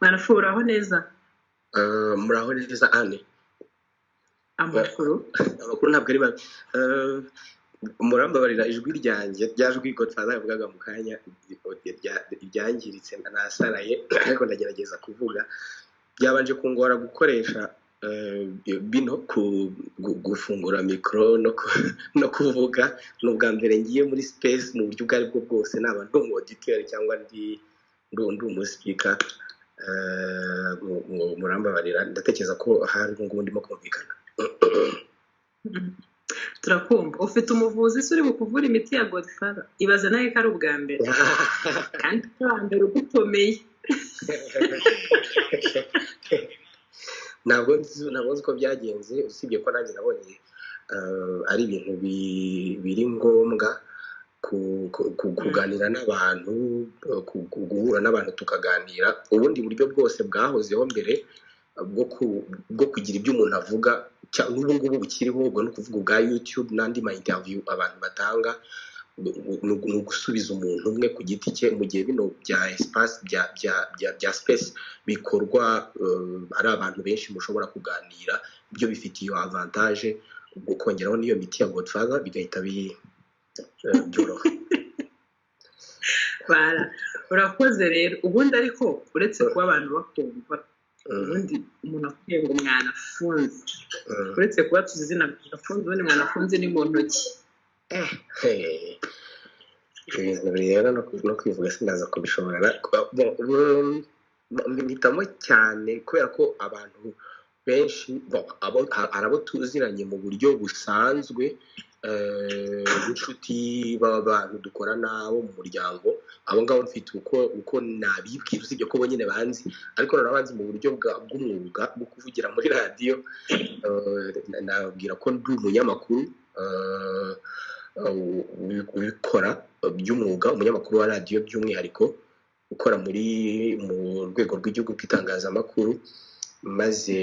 Mwanafu, uraho neza? Muraho neza, Anne. Amakuru? Amakuru ntabwo ari mabi. Murambabarira, ijwi ryanjye, rya jwi Godfather yavugaga mu kanya ryangiritse, nasaraye, ariko ndagerageza kuvuga. Byabanje kungora gukoresha bino gufungura mikoro no kuvuga. Ni ubwa mbere ngiye muri space mu buryo ubwo aribwo bwose, naba ndi umu auditeur cyangwa ndi umuspeaker. Murambabarira, ndatekereza ko ahari ubu ngubu ndimo kumvikana. Turakumva. Ufite umuvuzi se uri bukuvura imiti ya Godfather? Ibaze nawe ko ari ubwa mbere, kandi ubwa mbere ugukomeye. Ntabwo nzi uko byagenze, usibye ko nanjye nabonye ari ibintu biri ngombwa kuganira n'abantu, guhura n'abantu tukaganira. Ubundi buryo bwose bwahozeho mbere bwo kugira ibyo umuntu avuga, n'ubu ngubu bukiriho, ubwo ni ukuvuga ubwa YouTube n'andi ma interview abantu batanga, ni ugusubiza umuntu umwe ku giti cye, mu gihe bino bya espace bya space bikorwa ari abantu benshi mushobora kuganira. Ibyo bifite iyo avantage, ubwo kongeraho n'iyo miti ya Godfather bigahita byoroha. Bara urakoze rero. Ubundi ariko uretse kuba abantu bakumva, ubundi umuntu akubwiye ngo Mwanafunzi, uretse kuba tuzi izina Mwanafunzi, ubundi Mwanafunzi ni mu ntoki? Ibintu rero no kwivuga sinaza kubishobora. Mpitamo cyane kubera ko abantu benshi, bon, hari abo tuziranye mu buryo busanzwe, b'inshuti, b'abantu dukorana, bo mu muryango. Abo ngabo mfite uko nabibwira, usibye ko bo nyine banzi, ariko noneho banzi mu buryo bw'umwuga bwo kuvugira muri radiyo, nababwira ko ndi umunyamakuru ubikora by'umwuga, umunyamakuru wa radiyo by'umwihariko, ukora mu rwego rw'igihugu rw'itangazamakuru. Maze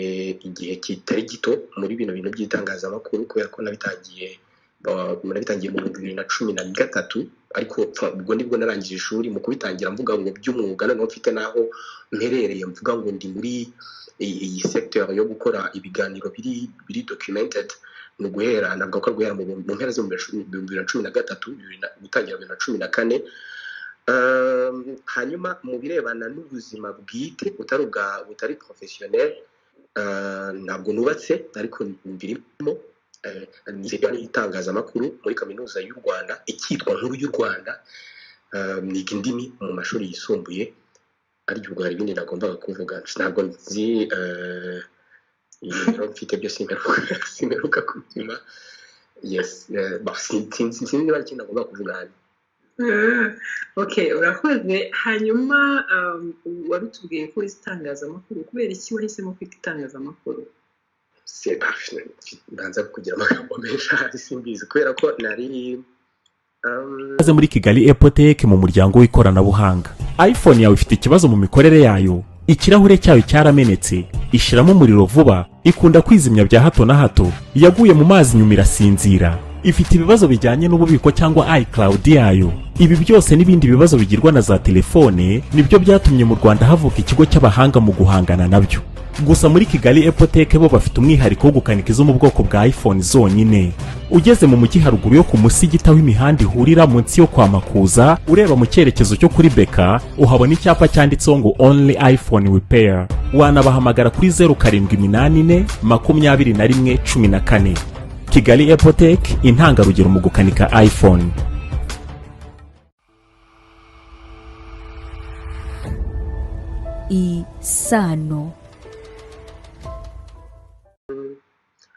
igihe kitari gito muri bino bintu by'itangazamakuru, kubera ko nabitangiye mu 2013, ariko ubwo nibwo narangije ishuri. Mu kubitangira mvuga ngo by'umwuga, noneho mfite n'aho mperereye mvuga ngo ndi muri iyi secteur yo gukora ibiganiro biri documented, ni uguhera, navuga ko guhera mu mpera z'ibihumbi 2013, gutangira 2014. Hanyuma mu birebana n'ubuzima bwite butari ubwa butari professionnel, ntabwo nubatse, ariko mbirimo. Nize itangazamakuru muri Kaminuza y'u Rwanda, icyitwa Nkuru y'u Rwanda. Niga indimi mu mashuri yisumbuye. Ariko ubwo hari ibindi nagombaga kuvuga, ntabwo nzi ibintu mfite byose, simperuka kupima. Yes, sinzi niba hari ikindi nagombaga kuvuga hano. Okay, urakoze. Hanyuma wabitubwiye ko wize itangazamakuru. Kubera iki wahisemo kwiga itangazamakuru? Mbanza kugira amagambo menshi ahari, simbizi, kubera ko nari Ikaze muri Kigali Apple Tech, mu muryango w'ikoranabuhanga. iPhone yawe ifite ikibazo mu mikorere yayo? Ikirahure cyayo cyaramenetse, ishiramo umuriro vuba, ikunda kwizimya bya hato na hato, yaguye mu mazi nyuma irasinzira, ifite ibibazo bijyanye n'ububiko cyangwa iCloud yayo? Ibi byose n'ibindi bibazo bigirwa na za telefone nibyo byatumye mu Rwanda havuka ikigo cy'abahanga mu guhangana nabyo. Gusa muri Kigali Apple Tech bo bafite umwihariko wo gukanika izo mu bwoko bwa iPhone zonyine. Ugeze mu mujyi, haruguru yo ku musigiti aho imihanda ihurira, munsi yo kwa Makuza, ureba mu cyerekezo cyo kuri Beka, uhabona icyapa cyanditseho ngo "Only iPhone Repair". Wanabahamagara kuri 0784 21 14. Kigali Apple Tech, intangarugero mu gukanika iPhone. Isano.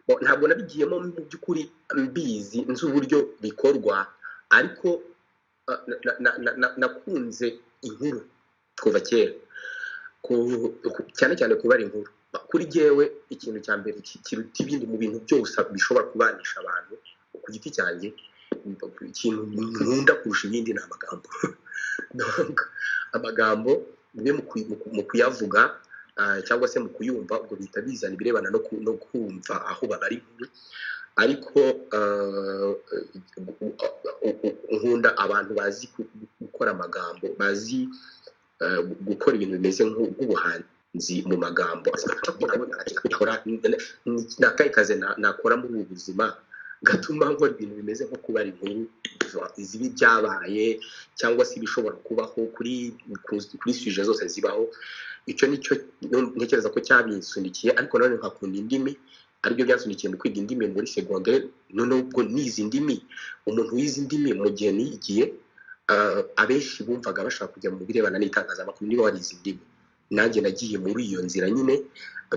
Bon, ntabwo nabigiyemo mu by'ukuri mbizi, nzi uburyo bikorwa, ariko nakunze inkuru kuva kera, cyane cyane kubara inkuru. Kuri jyewe ikintu cya mbere kiruta ibindi mu bintu byose bishobora kubanisha abantu, ku giti cyanjye ikintu nkunda kurusha ibindi ni amagambo. Donc, amagambo bimwe mu kuyavuga cyangwa se mu kuyumva, ubwo bihita bizana ibirebana no kumva aho babara inkuru. Ariko nkunda abantu bazi gukora amagambo, bazi gukora ibintu bimeze nk'ubuhanzi mu magambo. Ni akahe kazi nakora muri ubu buzima gatuma nkora ibintu bimeze nko kubara inkuru zibi byabaye cyangwa se ibishobora kubaho kuri sujet zose zibaho? Icyo nicyo ntekereza ko cyabinsunikiye, ariko nanone nkakunda indimi, aribyo byansunikiye mu kwiga indimi muri segonderi. Noneho ubwo nize indimi, umuntu wize indimi mu gihe nigiye, abenshi bumvaga bashaka kujya mu birebana n'itangazamakuru niba warize indimi. Nanjye nagiye muri iyo nzira nyine,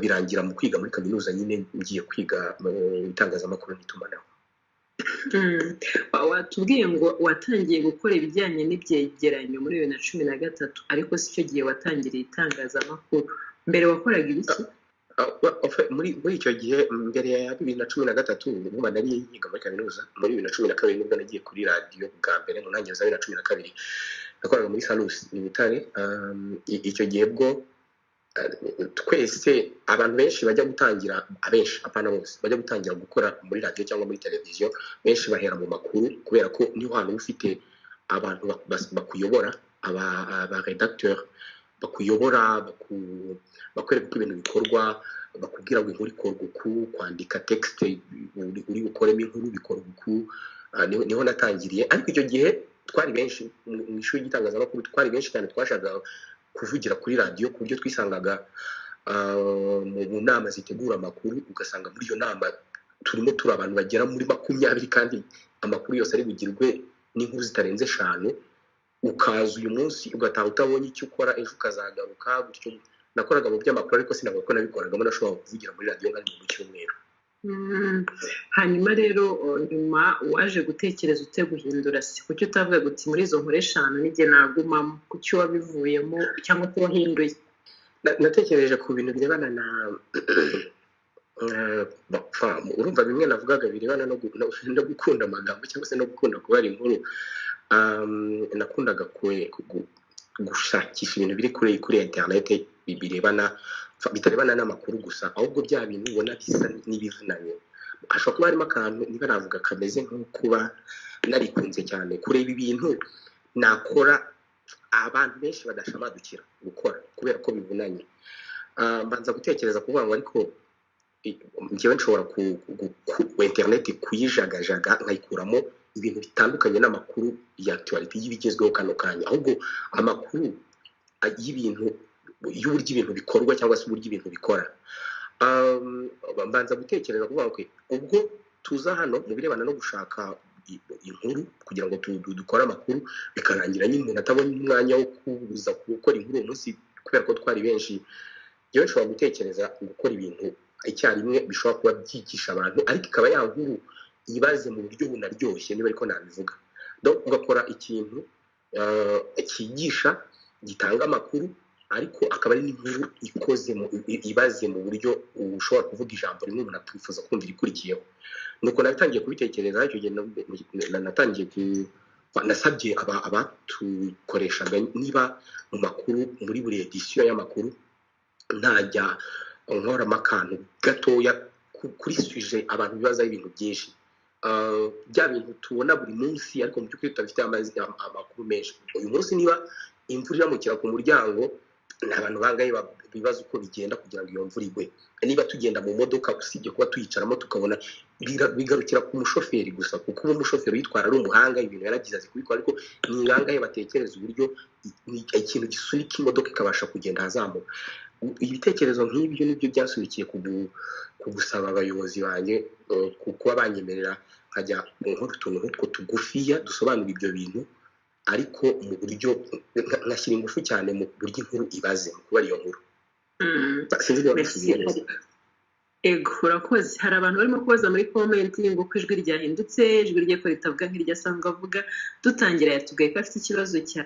birangira mu kwiga muri kaminuza nyine ngiye kwiga mu itangazamakuru n'itumanaho. Watubwiye ngo watangiye gukora ibijyanye n'ibyegeranyo muri 2013, ariko si cyo gihe watangiriye itangazamakuru. Mbere wakoraga ibiki? Muri icyo gihe, mbere ya 2013, urumva nari yiga muri kaminuza. Muri 2012 nibwo nagiye kuri radiyo bwa mbere. Mu ntangiriro za 2012 nakoraga muri Salus i Butare. Icyo gihe bwo twese, abantu benshi bajya gutangira, abenshi, apana bose, bajya gutangira gukora muri radiyo cyangwa muri televiziyo, benshi bahera mu makuru, kubera ko niho hantu uba ufite abantu bakuyobora, aba rédacteur bakuyobora, bakwereka uko ibintu bikorwa, bakubwira ngo inkuru ikorwa uku, kwandika texte uri bukoremo inkuru bikorwa uku. Niho natangiriye. Ariko icyo gihe twari benshi mu ishuri ry'itangazamakuru, twari benshi cyane twashakaga kuvugira kuri radiyo, ku buryo twisangaga mu nama zitegura amakuru, ugasanga muri iyo nama turimo turi abantu bagera muri 20, kandi amakuru yose ari bugirwe n'inkuru zitarenze eshanu. Ukaza uyu munsi ugataha utabonye icyo ukora, ejo ukazagaruka gutyo. Nakoraga mu by'amakuru, ariko sinavuga ko nabikoragamo. Nashobora kuvugira muri radiyo nka rimwe mu cyumweru. Hanyuma rero nyuma waje gutekereza ute guhindura? Si kuki utavuga uti muri izo nkuru eshanu nijye nagumamo? Kuki wabivuyemo cyangwa ko wahinduye? Natekereje ku bintu birebana na bon, enfin, urumva bimwe navugaga birebana no gukunda amagambo cyangwa se no gukunda kubara inkuru. Nakundaga gushakisha ibintu biri kuri internet birebana, bitarebana n'amakuru gusa, ahubwo bya bintu ubona bisa n'ibivunanye. Hashobora kuba harimo akantu, niba navuga, kameze nko kuba narikunze cyane kureba ibintu nakora abantu benshi badashamadukira gukora kubera ko bivunanye. Mbanza gutekereza kuvuga ngo ariko njyewe nshobora ku internet kuyijagajaga nkayikuramo ibintu bitandukanye n'amakuru ya actualité, y'ibigezweho kano kanya, ahubwo amakuru y'ibintu, y'uburyo ibintu bikorwa cyangwa se uburyo ibintu bikora. Mbanza gutekereza kuvuga ngo okay, ubwo tuza hano mu birebana no gushaka inkuru kugira ngo dukore amakuru, bikarangira nyine umuntu atabonye umwanya wo kuza gukora inkuru uwo munsi kubera ko twari benshi, njyewe nshobora gutekereza gukora ibintu icyarimwe bishobora kuba byigisha abantu, ariko ikaba ya nkuru ibaze mu buryo bunaryoshye, niba ariko nabivuga. Donc ugakora ikintu cyigisha, gitanga amakuru, ariko akaba ari n'inkuru ikoze mu ibaze mu buryo ushobora kuvuga ijambo rimwe umuntu akifuza kumva irikurikiyeho. Nuko natangiye kubitekereza. Icyo gihe natangiye nasabye abatukoreshaga niba mu makuru, muri buri édition y'amakuru, ntajya nkoramo akantu gatoya kuri sujet abantu bibazaho ibintu byinshi, bya bintu tubona buri munsi ariko mu by'ukuri tutabifite amakuru menshi. Uyu munsi niba imvura iramukira ku muryango, ni abantu bangahe bibaza uko bigenda kugira ngo iyo mvura igwe? Niba tugenda mu modoka, usibye kuba tuyicaramo tukabona bigarukira ku mushoferi gusa, kuko uba umushoferi uyitwara ari umuhanga, ibintu yaragize azi kubikora, ariko ni bangahe batekereza uburyo ikintu gisunika imodoka ikabasha kugenda ahazamuka? Ibitekerezo nk'ibyo nibyo byasunikiye ku gusaba abayobozi banjye ku kuba banyemerera nkajya nkora utuntu nk'utwo tugufiya dusobanura ibyo bintu, ariko mu buryo ngashyira ingufu cyane mu buryo inkuru ibaze, mu kubara iyo nkuru. Sinzi niba Merci. nasubiye neza. Ego, urakoze. Hari abantu barimo kubaza muri comment ngo ko ijwi ryahindutse, ijwi rye ko ritavuga nk'iryo asanzwe avuga. Dutangira yatubwiye ko afite ikibazo cya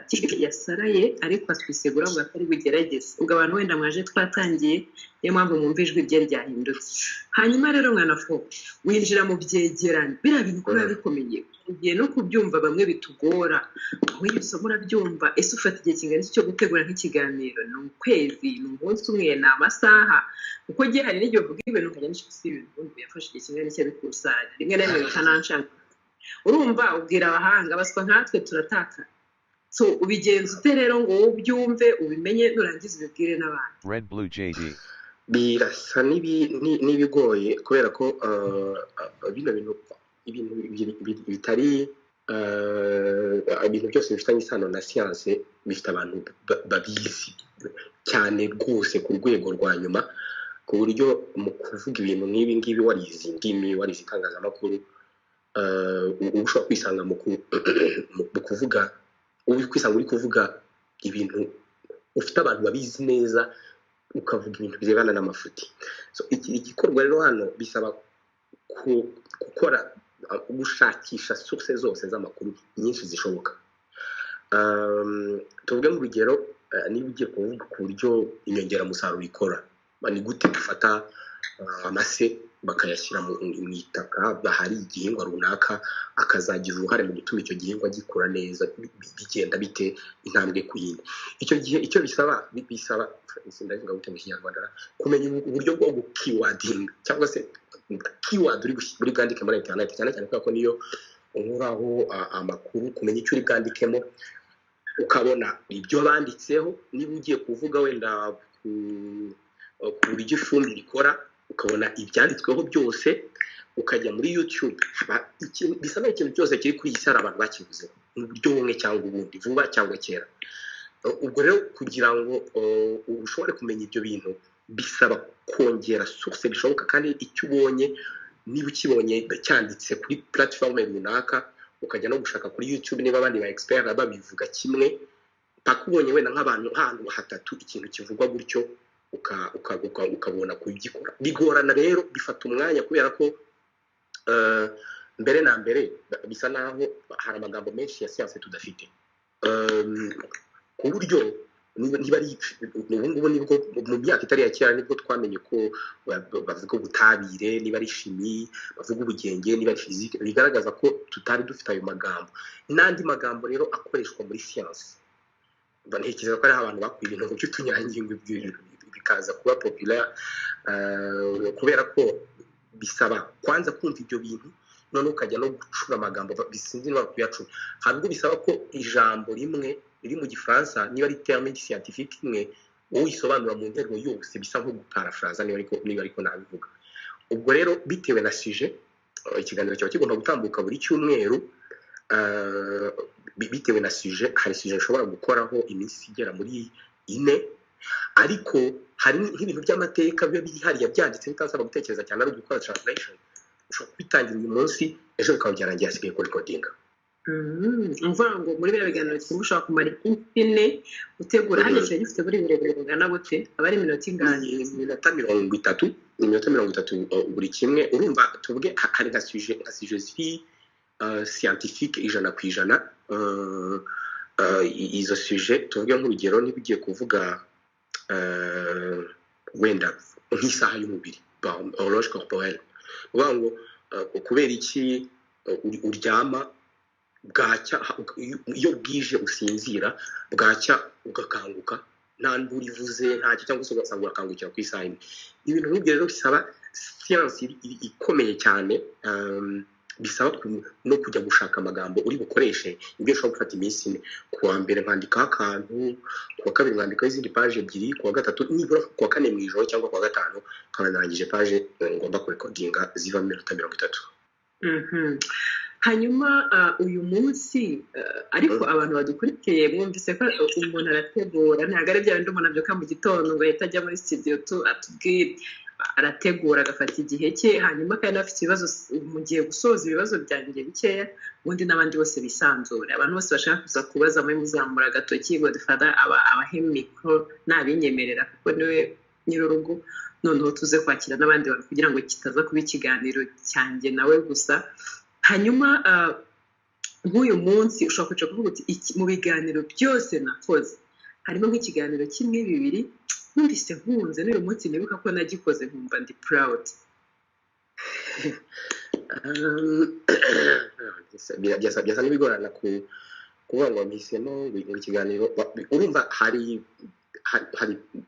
cy'ijwi yasaraye, ariko atwisegura avuga ko ari bugerageze. Ubwo abantu wenda mwaje twatangiye, niyo mpamvu mwumva ijwi rye ryahindutse. Hanyuma rero mwanafu, winjira mu byegeranyo, biriya bintu ko biba bikomeye, ugiye no kubyumva bamwe bitugora, wowe iyo usoma urabyumva? Ese ufata igihe kingana iki cyo gutegura nk'ikiganiro? Ni ukwezi, ni umunsi umwe, ni amasaha? Kuko gihe hari n'igihe uvuga ibintu nkajya nishaka si ibintu ubundi yafashe igihe kingana iki abikusanya, rimwe na rimwe bikananshanga. Urumva ubwira abahanga, baswa nkatwe turatakara. So ubigenza ute rero ngo wowe ubyumve, ubimenye, nurangiza ubibwire n'abandi? Red Blue JD. Birasa n'ibigoye kubera ko bino bintu, ibintu bitari ibintu byose bifitanye isano na siyanse bifite abantu babizi cyane rwose ku rwego rwa nyuma, ku buryo mu kuvuga ibintu nk'ibi ngibi warize indimi, warize itangazamakuru, uba ushobora kwisanga mu kuvuga, uba kwisanga uri kuvuga ibintu ufite abantu babizi neza, ukavuga ibintu birebana n'amafuti. So igikorwa rero hano bisaba gukora gushakisha source zose z'amakuru nyinshi zishoboka. Tuvuge nk'urugero, niba ugiye kuvuga ku buryo inyongeramusaruro ikora, ni gute dufata amase bakayashyira mu itaka bahari igihingwa runaka, akazagira uruhare mu gutuma icyo gihingwa gikura neza, bigenda bite intambwe ku yindi. Icyo gihe icyo bisaba, bisaba, ndabivuga gute mu Kinyarwanda, kumenya uburyo bwo gukeywordinga cyangwa se keyword uri bwandike muri internet, cyane cyane kubera ko niyo unkuraho amakuru, kumenya icyo uri bwandikemo, ukabona ibyo banditseho. Niba ugiye kuvuga wenda ku buryo ifumbire ikora, ukabona ibyanditsweho byose, ukajya muri YouTube, bisa n'aho ikintu cyose kiri kuri iyi si hari abantu bakivuzeho mu buryo bumwe cyangwa ubundi, vuba cyangwa kera. Ubwo rero kugira ngo ushobore kumenya ibyo bintu bisaba kongera source bishoboka, kandi icyo ubonye, niba ukibonye cyanditse kuri platform runaka, ukajya no gushaka kuri YouTube niba abandi ba expert babivuga kimwe, paka ubonye wenda nk'abantu ahantu hatatu ikintu kivugwa gutyo, ukabona kugikora. Bigorana rero, bifata umwanya kubera ko mbere na mbere bisa naho hari amagambo menshi ya siyanse tudafite, ku buryo niba ari ubu ngubu, nibwo mu myaka itari ya kera nibwo twamenye ko bavuga ubutabire niba ari chimie, bavuga ubugenge niba ari physique, bigaragaza ko tutari dufite ayo magambo n'andi magambo rero akoreshwa muri siyanse. Ntekereza ko hariho abantu bakuye ibintu by'utunyangingo bikaza kuba populaire, kubera ko bisaba kwanza kumva ibyo bintu, noneho ukajya no gucura amagambo, sinzi niba kuyacura. Hari ubwo bisaba ko ijambo rimwe riri mu Gifaransa, niba ari terme scientifique imwe, wowe uyisobanura mu nteruro yose, bisa nko guparafraza, niba ariko nabivuga. Ubwo rero bitewe na sujet, ikiganiro kiba kigomba gutambuka buri cyumweru, bitewe na sujet, hari sujet ushobora gukoraho iminsi igera muri 4, ariko hari nk'ibintu by'amateka biba biri hariya byanditse bitansaba gutekereza cyane, ari ugukora translation, ushobora kubitangira uyu munsi, ejo bikaba byarangiye, hasigaye kurecordinga. Umva ngo muri biriya biganiro kimwe ushobora kumara iminsi 4 utegura. Hano kiba gifite buri burebure bungana gute? Aba ari iminota ingana? Iminota 30, iminota 30 buri kimwe. Urumva tuvuge hari nka sujet ziri scientifique 100%, izo sujet tuvuge nk'urugero niba ugiye kuvuga wenda nk'isaha y'umubiri, horloge corporelle, uvuga ngo kubera iki uryama bwacya, iyo bwije usinzira, bwacya ugakanguka nta nduru ivuze, ntacyo, cyangwa se ugasanga urakangukira ku isaha imwe. Ibintu nk'ibyo rero bisaba siyansi ikomeye cyane, bisaba no kujya gushaka amagambo uri bukoreshe. Ibyo ushobora gufata iminsi 4: ku wa mbere nkandikaho akantu, ku wa kabiri nkandikaho izindi paje ebyiri, ku wa gatatu, nibura ku wa kane mu ijoro cyangwa ku wa gatanu nkaba narangije paje ngomba kurecordinga zivamo iminota 30. Hanyuma uyu munsi ariko abantu badukurikiye mwumvise ko umuntu arategura, ntabwo ari bya bindi umuntu abyuka mu gitondo ngo ahite ajya muri studio tu atubwire. Arategura, agafata igihe cye. Hanyuma kandi afite ibibazo, mugiye gusoza ibibazo byanjye bikeya, ubundi n'abandi bose bisanzure. Abantu bose bashaka kuza kubaza muri muzamura agatoki, Godfather aba abahe mikoro nabinyemerera, kuko niwe nyir'urugo. Noneho tuze kwakira n'abandi bantu kugira ngo kitaza kuba ikiganiro cyanjye nawe gusa. Hanyuma nk'uyu munsi ushobora kwicara kuvuga uti mu biganiro byose nakoze harimo nk'ikiganiro kimwe, bibiri numvise nkunze, n'uyu munsi nibuka ko nagikoze nkumva ndi proud. Byasa n'ibigorana kuvuga ngo mpisemo ngo ikiganiro. Urumva hari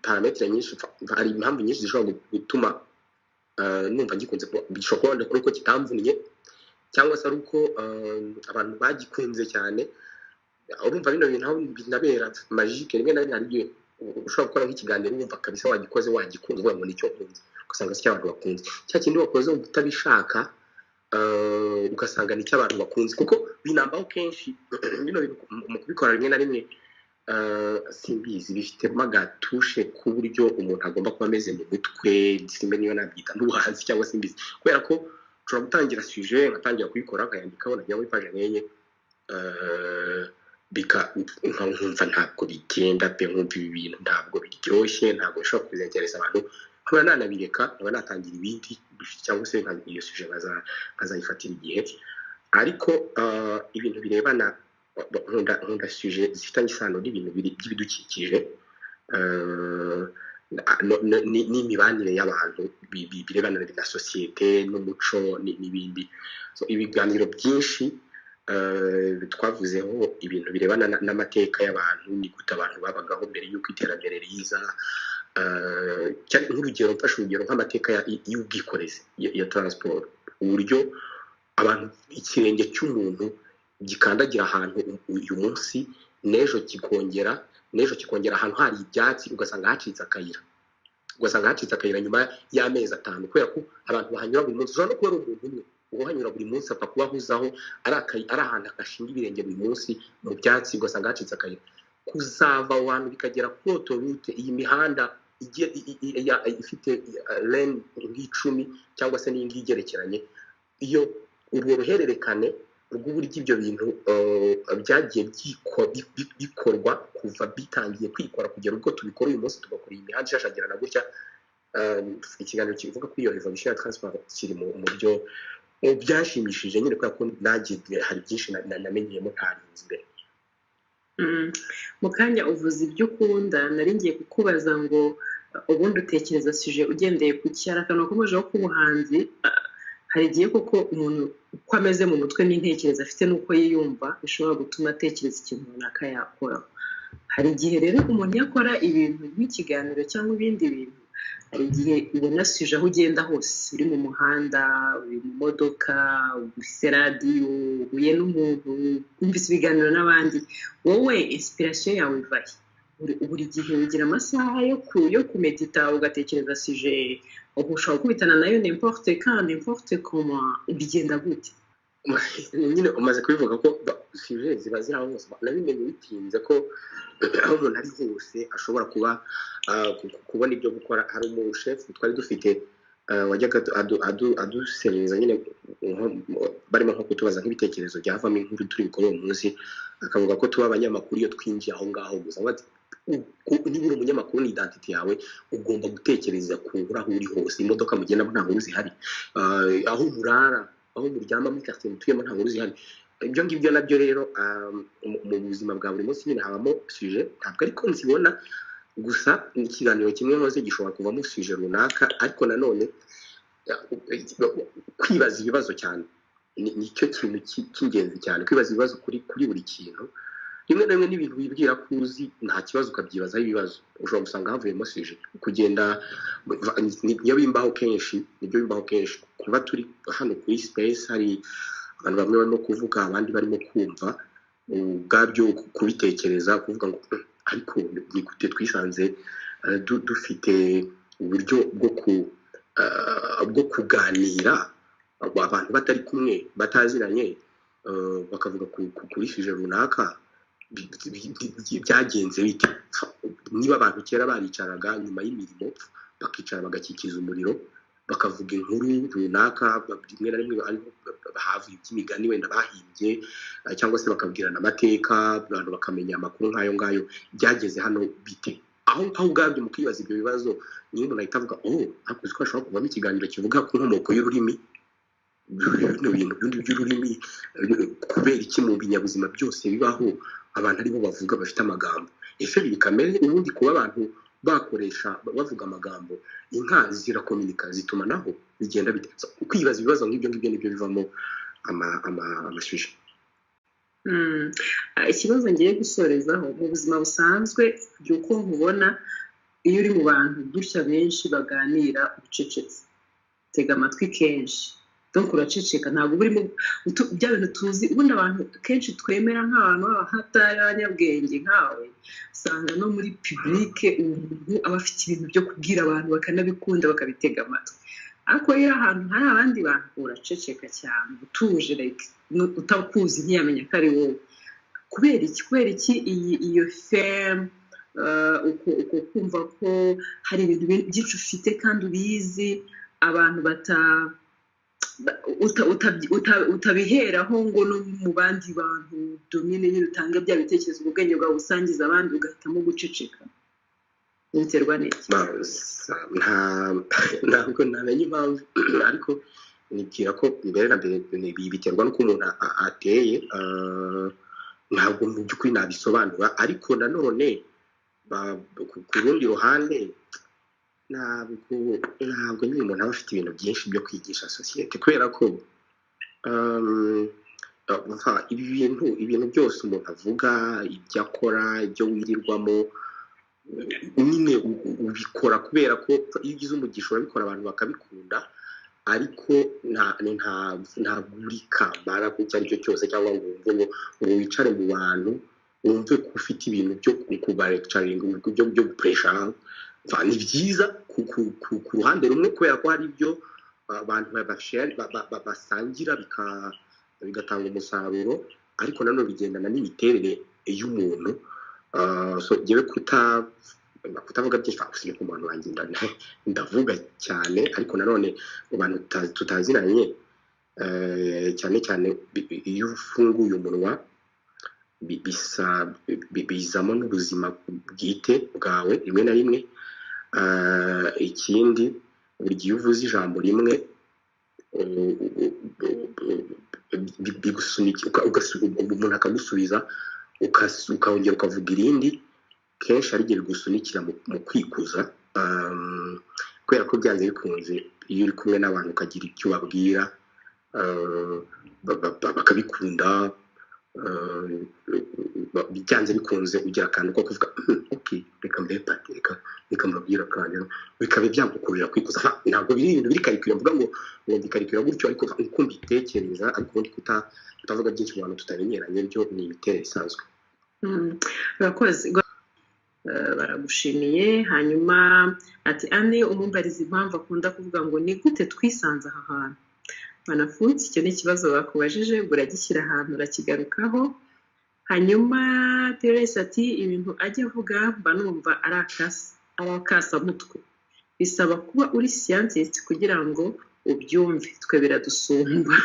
paramètre nyinshi, hari impamvu nyinshi zishobora gutuma numva ngikunze. Bishobora kuba wenda ari uko kitamvunnye, cyangwa se ari uko abantu bagikunze cyane. Urumva bino bintu aho binabera magique, rimwe na rimwe hari igihe ushobora gukora nk'ikiganiro wumva kabisa wagikoze, wagikunze, uvuga ngo nicyo nkunze, ugasanga si cyo abantu bakunze. Cya kindi wakoze wumva utabishaka, ugasanga nicyo abantu bakunze, kuko binambaho kenshi. Bino bintu mu kubikora rimwe na rimwe, simbizi, bifitemo agatushe k'uburyo umuntu agomba kuba ameze mu mutwe, simbe niyo nabyita n'ubuhanzi cyangwa simbizi, kubera ko nshobora gutangira sujet, nkatangira kuyikora, nkayandikaho, najya muri page nk'enye, nkumva ntabwo bigenda pe, nkumva ibi bintu ntabwo biryoshye, ntabwo bishobora kuzengereza abantu, nkaba nanabireka, nkaba natangira ibindi, cyangwa se iyo sujet nkazayifatira igihe. Ariko ibintu birebana, nkunda sujet zifitanye isano n'ibintu by'ibidukikije, n'imibanire y'abantu, birebana na sosiyete n'umuco n'ibindi. So, ibiganiro byinshi twavuzeho ibintu birebana n'amateka y'abantu, ni gute abantu babagaho mbere y'uko iterambere riza. Nk'urugero, mfashe urugero nk'amateka y'ubwikorezi, ya transport, uburyo abantu, ikirenge cy'umuntu gikandagira ahantu uyu munsi, n'ejo kikongera, n'ejo kikongera, ahantu hari ibyatsi ugasanga hacitse akayira, ugasanga hacitse akayira nyuma y'amezi 5, kubera ko abantu bahanyura buri munsi. Ushobora no kuba ari umuntu umwe uhanyura buri munsi, apfa kuba ahuzaho ari ahantu ashinga ibirenge buri munsi mu byatsi, ugasanga hacitse akayira. Kuzava aho hantu bikagera kuri autoroute, iyi mihanda ifite lane nk'icumi cyangwa se n'indi igerekeranye, iyo urwo ruhererekane rw'uburyo ibyo bintu byagiye bikorwa kuva bitangiye kwikora kugera ubwo tubikora uyu munsi, tugakora iyi mihanda ishashagirana gutya. Ikiganiro kivuga kuri iyo evolution ya transport kiri mu byo byashimishije nyine, kubera ko nanjye hari byinshi namenyeyemo ntarinzi mbere. Mu kanya uvuze ibyo ukunda, nari ngiye kukubaza ngo ubundi utekereza sujet ugendeye ku ki? Hari akantu wakomejeho k'ubuhanzi. Hari igihe koko umuntu uko ameze mu mutwe n'intekerezo afite n'uko yiyumva bishobora gutuma atekereza ikintu runaka yakora. Hari igihe rero umuntu iyo akora ibintu nk'ikiganiro cyangwa ibindi bintu, hari igihe ubona sujet aho ugenda hose, uri mu muhanda, uri mu modoka, ufise radiyo, uhuye n'umuntu, wumvise ibiganiro n'abandi. Wowe inspiration yawe iva he? Buri gihe ugira amasaha yo kumedita ugatekereza sujet, ushobora gukubitana nayo n'importe quand, n'importe comment? Bigenda gute? Nyine umaze kubivuga ko sujet ziba ziri aho hose. Nabimenye bitinze ko aho umuntu ari hose ashobora kuba kubona ibyo gukora. Hari umushefu twari dufite, wajyaga adusereza nyine, barimo nko kutubaza nk'ibitekerezo byavamo inkuru turi bukore uwo munsi, akavuga ko tuba abanyamakuru iyo twinjiye aho ngaho gusa. Avuga ati, "Niba uri umunyamakuru, ni identité yawe, ugomba gutekereza ku nkuru aho uri hose. Imodoka mugendamo nta nkuru zihari? Aho murara, aho muryama muri quartier mutuyemo, nta nkuru zihari?" Ibyo ngibyo nabyo rero, mu buzima bwa buri munsi nyine habamo sujet, ntabwo ariko nzibona gusa. Ikiganiro kimwe nkoze gishobora kuvamo sujet runaka, ariko nanone kwibaza ibibazo cyane nicyo kintu cy'ingenzi cyane, kwibaza ibibazo kuri buri kintu. Rimwe na rimwe n'ibintu wibwira ko uzi nta kibazo, ukabyibazaho ibibazo, ushobora gusanga havuyemo sujet. Kugenda niyo bimbaho kenshi, nibyo bimbaho kenshi. Kuba turi hano kuri space, hari abantu bamwe barimo kuvuga, abandi barimo kumva, ubwabyo kubitekereza, kuvuga ngo "Ariko ni gute twisanze dufite uburyo bwo kuganira abantu batari kumwe, bataziranye, bakavuga kuri sujet runaka, byagenze bite?" Niba abantu kera baricaraga nyuma y'imirimo, bakicara bagakikiza umuriro, bakavuga inkuru runaka, rimwe na rimwe ariho havuye iby'imigani wenda bahimbye, cyangwa se bakabwirana amateka, abantu bakamenya amakuru nk'ayo ngayo, byageze hano bite? Aho ngaho ubwabyo mu kwibaza ibyo bibazo niyo umuntu ahita avuga: "Oh, ariko uzi ko hashobora kuvamo ikiganiro kivuga ku nkomoko y'ururimi, bino bintu by'undi by'ururimi, kubera iki mu binyabuzima byose bibaho abantu aribo bavuga, bafite amagambo? Ese biri kamere ubundi kuba abantu bakoresha, bavuga amagambo? Inka zirakominika, zitumanaho, bigenda bite?" So, kwibaza ibibazo nk'ibyo ngibyo nibyo bivamo amasujet. Ikibazo ngiye gusorezaho: mu buzima busanzwe, jya uko nkubona iyo uri mu bantu gutya benshi baganira, ucecetse, tega amatwi kenshi. Donc uraceceka, ntabwo uba urimo bya bintu tuzi ubundi abantu kenshi twemera nk'abantu b'abahatari, b'abanyabwenge nkawe. Usanga no muri public umuntu aba afite ibintu byo kubwira abantu, bakanabikunda, bakabitega amatwi. Ariko iyo ahantu hari abandi bantu, uraceceka cyane, utuje, like utakuzi ntiyamenya ko ari wowe. Kubera iki? Kubera iki iyi iyo fame, uko kumva ko hari ibintu byinshi ufite kandi ubizi, abantu bata utabiheraho ngo no mu bandi bantu domine nyine utange bya bitekerezo, ubwenge bwawe usangiza abandi, ugahitamo guceceka? Biterwa n'iki? Ntabwo namenya impamvu, ariko nibwira ko mbere na mbere biterwa n'uko umuntu ateye. Ntabwo mu by'ukuri nabisobanura, ariko nanone ku rundi ruhande ntabwo nyine umuntu aba afite ibintu byinshi byo kwigisha sosiyete, kubera ko ibi bintu byose umuntu avuga, ibyo akora, ibyo wirirwamo nyine, ubikora kubera ko iyo ugize umugisha urabikora, abantu bakabikunda. Ariko ntabwo uri kamara ku icyo ari cyo cyose, cyangwa ngo wumve ngo wicare mu bantu wumve ko ufite ibintu byo kubalecturinga, byo gupresha. Ni byiza ku ruhande rumwe, kubera ko hari ibyo abantu basangira bigatanga umusaruro, ariko nanone bigendana n'imiterere y'umuntu. So njyewe kutavuga byinshi, usibye ku bantu banjye ndavuga cyane, ariko nanone mu bantu tutaziranye, cyane cyane iyo ufunguye umunwa bizamo n'ubuzima bwite bwawe rimwe na rimwe. Ikindi, buri gihe iyo uvuze ijambo rimwe, bigusunika, umuntu akagusubiza, ukongera ukavuga irindi. Kenshi hari igihe bigusunikira mu kwikuza, kubera ko byanze bikunze iyo uri kumwe n'abantu ukagira icyo ubabwira, bakabikunda, byanze bikunze ugira akantu ko kuvuga: "Ok, reka mbe pati, reka mbabwire akantu," bikaba byagukururira kwikuza. Ntabwo biri ibintu biri calculé mvuga ngo mbikarikira gutyo, ariko uko mbitekereza. Ariko ubundi kutavuga byinshi mu bantu tutamenyeranye byo ni imiterere isanzwe. Urakoze. Baragushimiye. Hanyuma ati: "Ane umumbariza impamvu akunda kuvuga ngo ni gute twisanze aha hantu." Wanafunzi, icyo ni ikibazo bakubajije, ubwo uragishyira ahantu urakigarukaho. Hanyuma Therese ati: "Ibintu ajya avuga mba numva ari akasamutwe, bisaba kuba uri scientist kugira ngo ubyumve, twe biradusumba."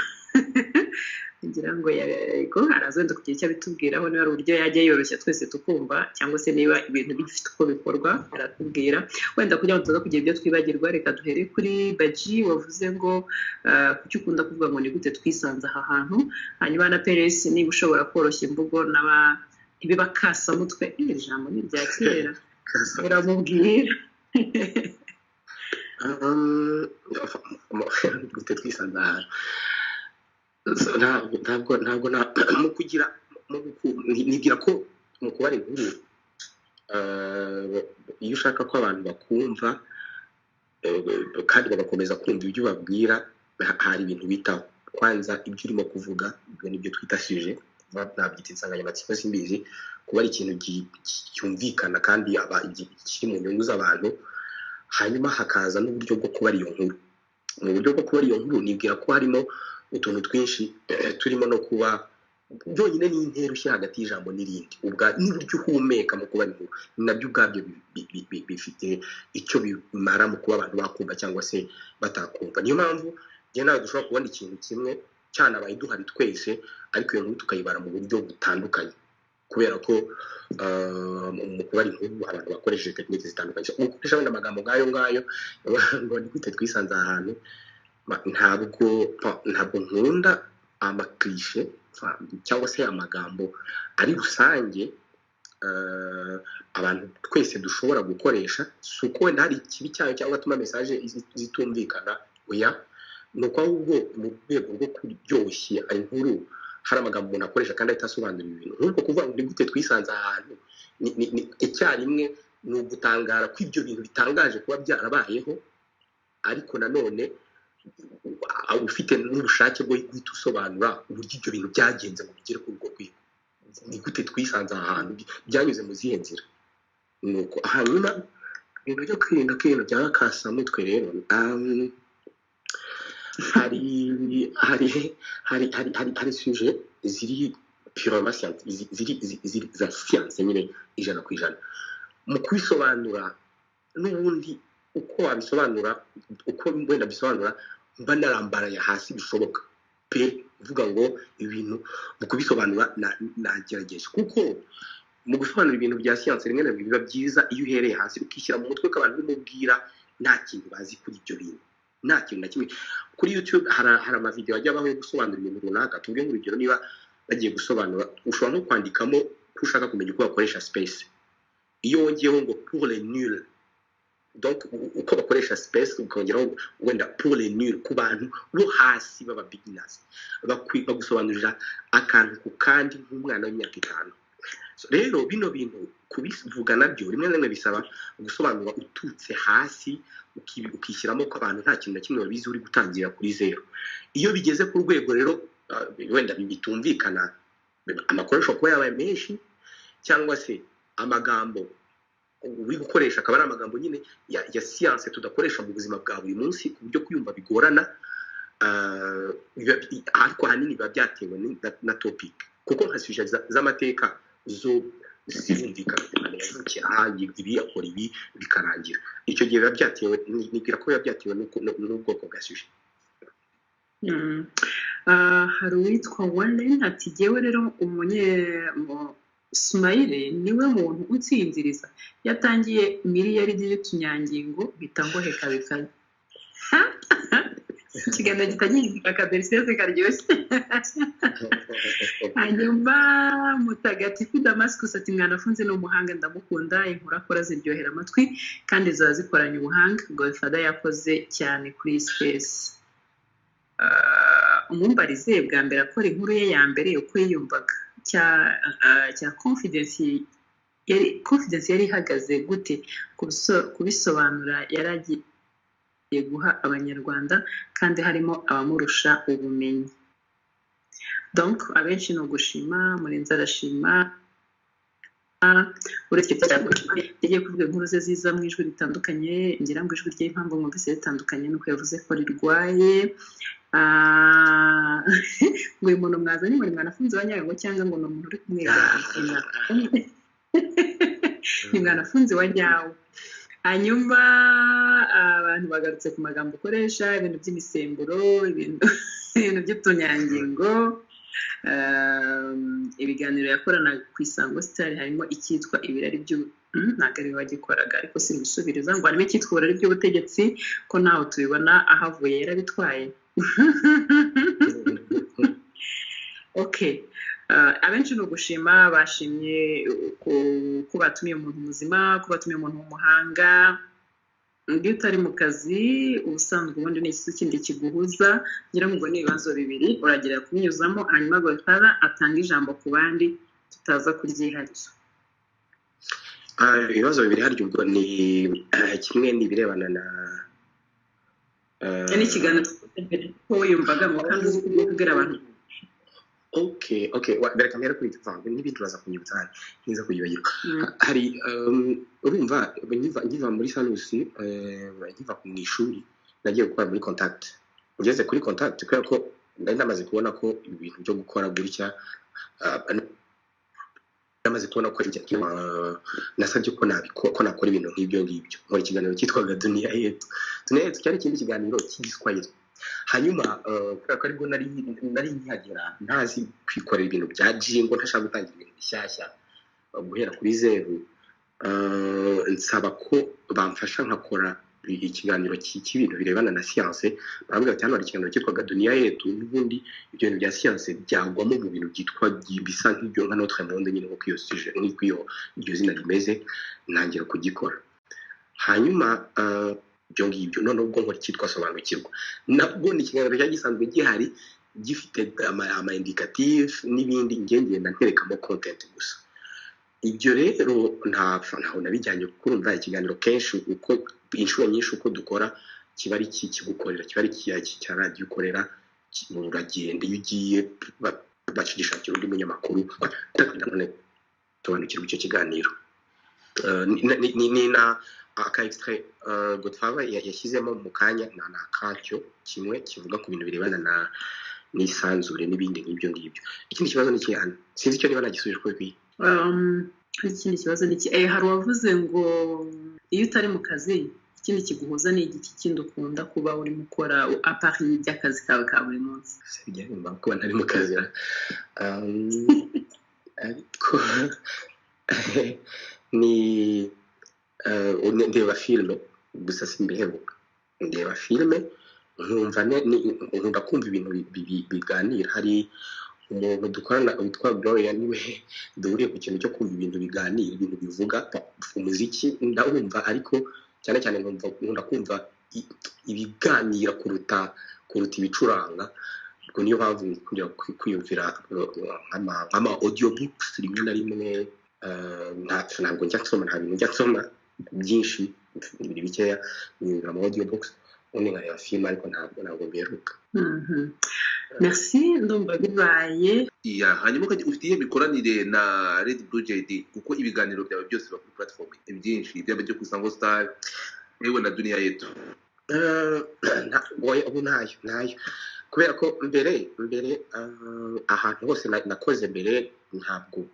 Ngira ngo yego, araza wenda kugira icyo abitubwiraho, niba ari uburyo yajya yoroshya twese tukumva, cyangwa se niba ibintu bifite uko bikorwa aratubwira. Wenda kugira ngo tuza kugira ibyo twibagirwa, reka duhere kuri Baji wavuze ngo kuki ukunda kuvuga ngo ni gute twisanze aha hantu. Hanyuma na Peresi, niba ushobora koroshya imvugo n'aba ntibiba kasamutwe, iri jambo ni irya kera, uramubwira. Gute twisanze ahantu? So, ntabwo mu kugira nibwira ko mu kubara inkuru, iyo ushaka ko abantu bakumva, kandi bagakomeza kumva ibyo ubabwira, hari ibintu bitaho. Kwanza ibyo urimo kuvuga, ibyo nibyo twita sujet, nabyita insanganyamatsiko, simbizi, kuba ari ikintu cyumvikana kandi kiri mu nyungu z'abantu. Hanyuma hakaza n'uburyo bwo kubara iyo nkuru. Mu buryo bwo kubara iyo nkuru, nibwira ko harimo utuntu twinshi, turimo no kuba byonyine n'intera ushyira hagati y'ijambo n'irindi, n'uburyo uhumeka mu kubara inkuru, nabyo ubwabyo bifite icyo bimara mu kuba abantu bakumva cyangwa se batakumva. Niyo mpamvu njye nawe dushobora kubona ikintu kimwe cyanabaye duhari twese, ariko iyo nkuru tukayibara mu buryo butandukanye, kubera ko mu kubara inkuru abantu bakoresheje tekinike zitandukanye. So, gukoresha wenda amagambo nk'ayo ngayo ngo ni gute twisanze ahantu, ntabwo nkunda amacliché cyangwa se amagambo ari rusange, abantu twese dushobora gukoresha. Si uko wenda hari ikibi cyayo cyangwa atuma message zitumvikana, oya, ni uko ahubwo mu rwego rwo kuryoshya inkuru hari amagambo umuntu akoresha kandi ahita asobanura ibintu. Nk'uko kuvuga ngo ni gute twisanze ahantu, ni icyarimwe ni ugutangara kw'ibyo bintu bitangaje kuba byarabayeho, ariko nanone Ufite n'ubushake bwo guhita usobanura uburyo ibyo bintu byagenze ngo bigere kuri urwo rwego, ni gute twisanze aha hantu, byanyuze mu zihe nzira. Nuko hanyuma ibintu byo kwirinda ko ibintu byaba kasamutwe rero, hari sujet ziri purement science, ziri za science nyine 100%. Mu kubisobanura n'ubundi uko wabisobanura, uko wenda bisobanura, mba narambaraye hasi bishoboka pe, uvuga ngo ibintu mu kubisobanura nagerageje, kuko mu gusobanura ibintu bya siyanse rimwe na rimwe biba byiza iyo uhereye hasi, ukishyira mu mutwe ko abantu bimubwira nta kintu bazi kuri ibyo bintu, nta kintu na kimwe. Kuri YouTube hari amavideo ajya abaho yo gusobanura ibintu runaka. Tuvuge nk'urugero, niba bagiye gusobanura, ushobora nko kwandikamo ko ushaka kumenya uko bakoresha space. Iyo wongeyeho ngo "pour les nuls", donc uko bakoresha space, ukongeraho wenda "pour les nuls", ku bantu bo hasi baba beginners, bagusobanurira akantu ku kandi nk'umwana w'imyaka 5. So, rero bino bintu kubivuga nabyo rimwe na rimwe bisaba gusobanura ututse hasi, ukishyiramo ko abantu nta kintu na kimwe babizi, uri gutangira kuri zero. Iyo bigeze ku rwego rero wenda bitumvikana, amakuru ashobora kuba yabaye menshi, cyangwa se amagambo uri gukoresha akaba ari amagambo nyine ya siyanse tudakoresha mu buzima bwa buri munsi, ku buryo kuyumva bigorana. Ariko ahanini biba byatewe na topic, kuko nka sujet z'amateka zo zirumvikana cyane: yavukiye aha, yiga ibi, akora ibi, bikarangira. Icyo gihe biba byatewe, nibwira ko biba byatewe n'ubwoko bwa sujet. Hari uwitwa Warren ati: "Jyewe rero umunye Sumayire niwe muntu utsinziriza, yatangiye miliyaridi y'utunyangingo mpita ngoheka bikaba ikiganiro gitangiye akaderisiyose karyoshye." Hanyuma Mutagatifu Damascus ati: "Mwanafunzi ni umuhanga, ndamukunda, inkuru akora ziryohera amatwi kandi ziba zikoranye ubuhanga. Godfather yakoze cyane kuri iyi space. Umumbarize bwa mbere akora inkuru ye ya mbere uko yiyumvaga, cya confidence yari ihagaze gute kubisobanura yari agiye guha Abanyarwanda kandi harimo abamurusha ubumenyi." Donc abenshi ni ugushima. Murenzi arashima, uretse yagiye kuvuga inkuru ze ziza mu ijwi ritandukanye. Ngira ngo ijwi rye, impamvu mwumvise ritandukanye nuko yavuze ko rirwaye. Ngo uyu muntu mwazanye ngo ni Mwanafunzi wa nyawe, cyangwa ngo ni umuntu uri kumwigana? Ni Mwanafunzi wa nyawe. Hanyuma abantu bagarutse ku magambo ukoresha, ibintu by'imisemburo, ibintu by'utunyangingo. Ibiganiro yakoranaga ku Isango Star harimo icyitwa ibirari by'u, ntabwo ari we wagikoraga, ariko simusubiriza, ngo harimo icyitwa uburari by'ubutegetsi, ko ntaho tubibona, ahavuye yarabitwaye. Okay. Abenshi ni ugushima, bashimye ko batumiye umuntu muzima, ko batumiye umuntu w'umuhanga. Iyo utari mu kazi ubusanzwe, ubundi ni iki kindi kiguhuza? Ngira ngo ubwo ni ibibazo bibiri uragira kubinyuzamo, hanyuma Godfather atanga ijambo ku bandi tutaza kuryiharira. Ibibazo bibiri harya ubwo ni kimwe ni ibirebana na n'ikiganiro ko wiyumvaga ngo kandi uzi kubyo kubwira abantu. Okay, reka mpere kuri icyo mvango n'ibindi uraza kunyibutsa hano ntiza kubyibagirwa. Hari urumva nkiva muri Salusi, nkiva mu ishuri, nagiye gukora muri Contact. Ngeze kuri Contact, kubera ko nari namaze kubona ko ibintu byo gukora gutya, namaze kubona ko nasabye ko ko nakora ibintu nk'ibyo ngibyo, nkora ikiganiro cyitwaga Dunia Yetu. Dunia Yetu cyari ikindi kiganiro cy'Igiswahili. Hanyuma kubera ko aribwo nari nkihagera, ntazi kwikorera ibintu bya jingo, ntashaka gutangira ibintu bishyashya, guhera kuri zeru, nsaba ko bamfasha nkakora ikiganiro cy'ibintu birebana na siyanse. Barambwira bati: "Hano hari ikiganiro cyitwaga Dunia Yetu, n'ubundi ibyo bintu bya siyanse byagwamo mu bintu byitwa bisa nk'ibyo, nka Notre Monde nyine, nk'uko iyo sujet, nk'uko iyo iryo zina rimeze." Ntangira kugikora. Hanyuma ibyo ngibyo, noneho ubwo nkora icyitwa Sobanukirwa, nabwo ni ikiganiro cyari gisanzwe gihari, gifite ama indicatif n'ibindi, njye ngenda nterekamo content gusa. Ibyo rero ntaho nabijyanye, kuko urumva ikiganiro kenshi, uko inshuro nyinshi uko dukora Kiba ari kigukorera, kiba ari cya radiyo ukorera. Uragenda, iyo ugiye bakigishakira undi munyamakuru sobanukirwa icyo kiganiro. Ni na aka extrait Godfather yashyizemo mu kanya, ni akacyo kimwe kivuga ku bintu birebana na n'isanzure n'ibindi nk'ibyo ngibyo. Ikindi kibazo ni iki hano? Sinzi icyo niba nagisubije uko bikwiye. Ikindi kibazo ni iki? Hari uwavuze ngo iyo utari mu kazi, ikindi kiguhuza ni igiki kindi ukunda kuba urimo ukora à part y'akazi kawe ka buri munsi? Bijya bimba kuba ntari mu kazi, ariko ni ndeba filime gusa, simbiheruka. Ndeba filime nkumva, nkunda kumva ibintu biganira. Hari umuntu dukorana witwa Gloria, niwe duhuriye ku kintu cyo kumva ibintu biganira, ibintu bivuga. Umuziki ndawumva, ariko cyane cyane nkunda kumva ibiganira kuruta ibicuranga. Ubwo niyo mpamvu nkundira kwiyumvira nk'ama audio books rimwe na rimwe. Ntabwo njya nsoma, nta bintu njya nsoma byinshi, biri bikeya. Niyumvira ama audio books, ubundi nkareba filime, ariko ntabwo mbiheruka. Merci, ndumva bibaye. Ya, hanyuma ufite iyihe mikoranire na Red Blue JD? Kuko ibiganiro byawe byose biba kuri platform byinshi, byaba byo ku Isango Star yewe na Dunia Yetu. Oya, ubu ntayo, kubera ko mbere ahantu hose nakoze mbere ntabwo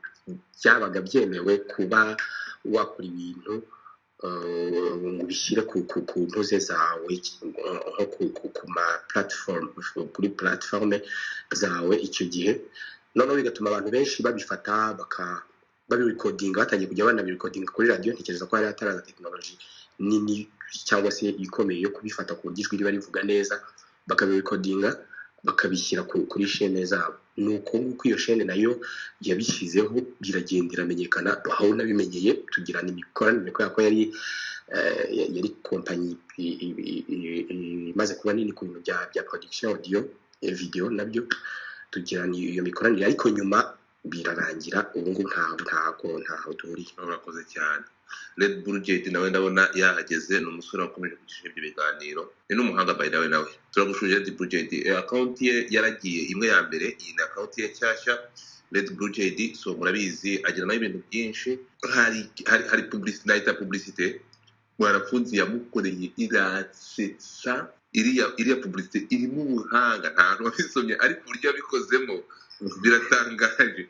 byabaga byemewe kuba wakora ibintu ngo ubishyire ku ntuze zawe, nko ku ma platform, kuri platform zawe. Icyo gihe noneho bigatuma abantu benshi babifata baka babirecordinga. Batangiye kujya banabirecordinga kuri radiyo. Ntekereza ko hari hataraza tekinoloji nini cyangwa se ikomeye yo kubifata ku buryo ijwi riba rivuga neza, bakabirecordinga bakabishyira kuri shene zabo. Ni uko nguko iyo shene nayo yabishyizeho, biragenda iramenyekana. Aho nabimenyeye tugirana imikoranire, kubera ko yari kompanyi imaze kuba nini ku bintu bya production audio, video nabyo, tugirana iyo mikoranire, ariko nyuma birarangira. Ubu ngubu ntago ntaho duhuriye. Urakoze cyane. Red Blue JD nawe ndabona yahageze, ni umusore wakomeje kugisha ibyo biganiro, ni n'umuhanga by the way. Nawe turagushuje, Red Blue JD. Account ye yaragiye imwe ya mbere, iyi ni account ye nshyashya, Red Blue JD. So murabizi, agira nawe ibintu byinshi. Hari publicité, nayita publicité Mwanafunzi yamukoreye, irasetsa. Iriya publicité irimo ubuhanga, nta hantu wabisomye, ariko uburyo yabikozemo biratangaje.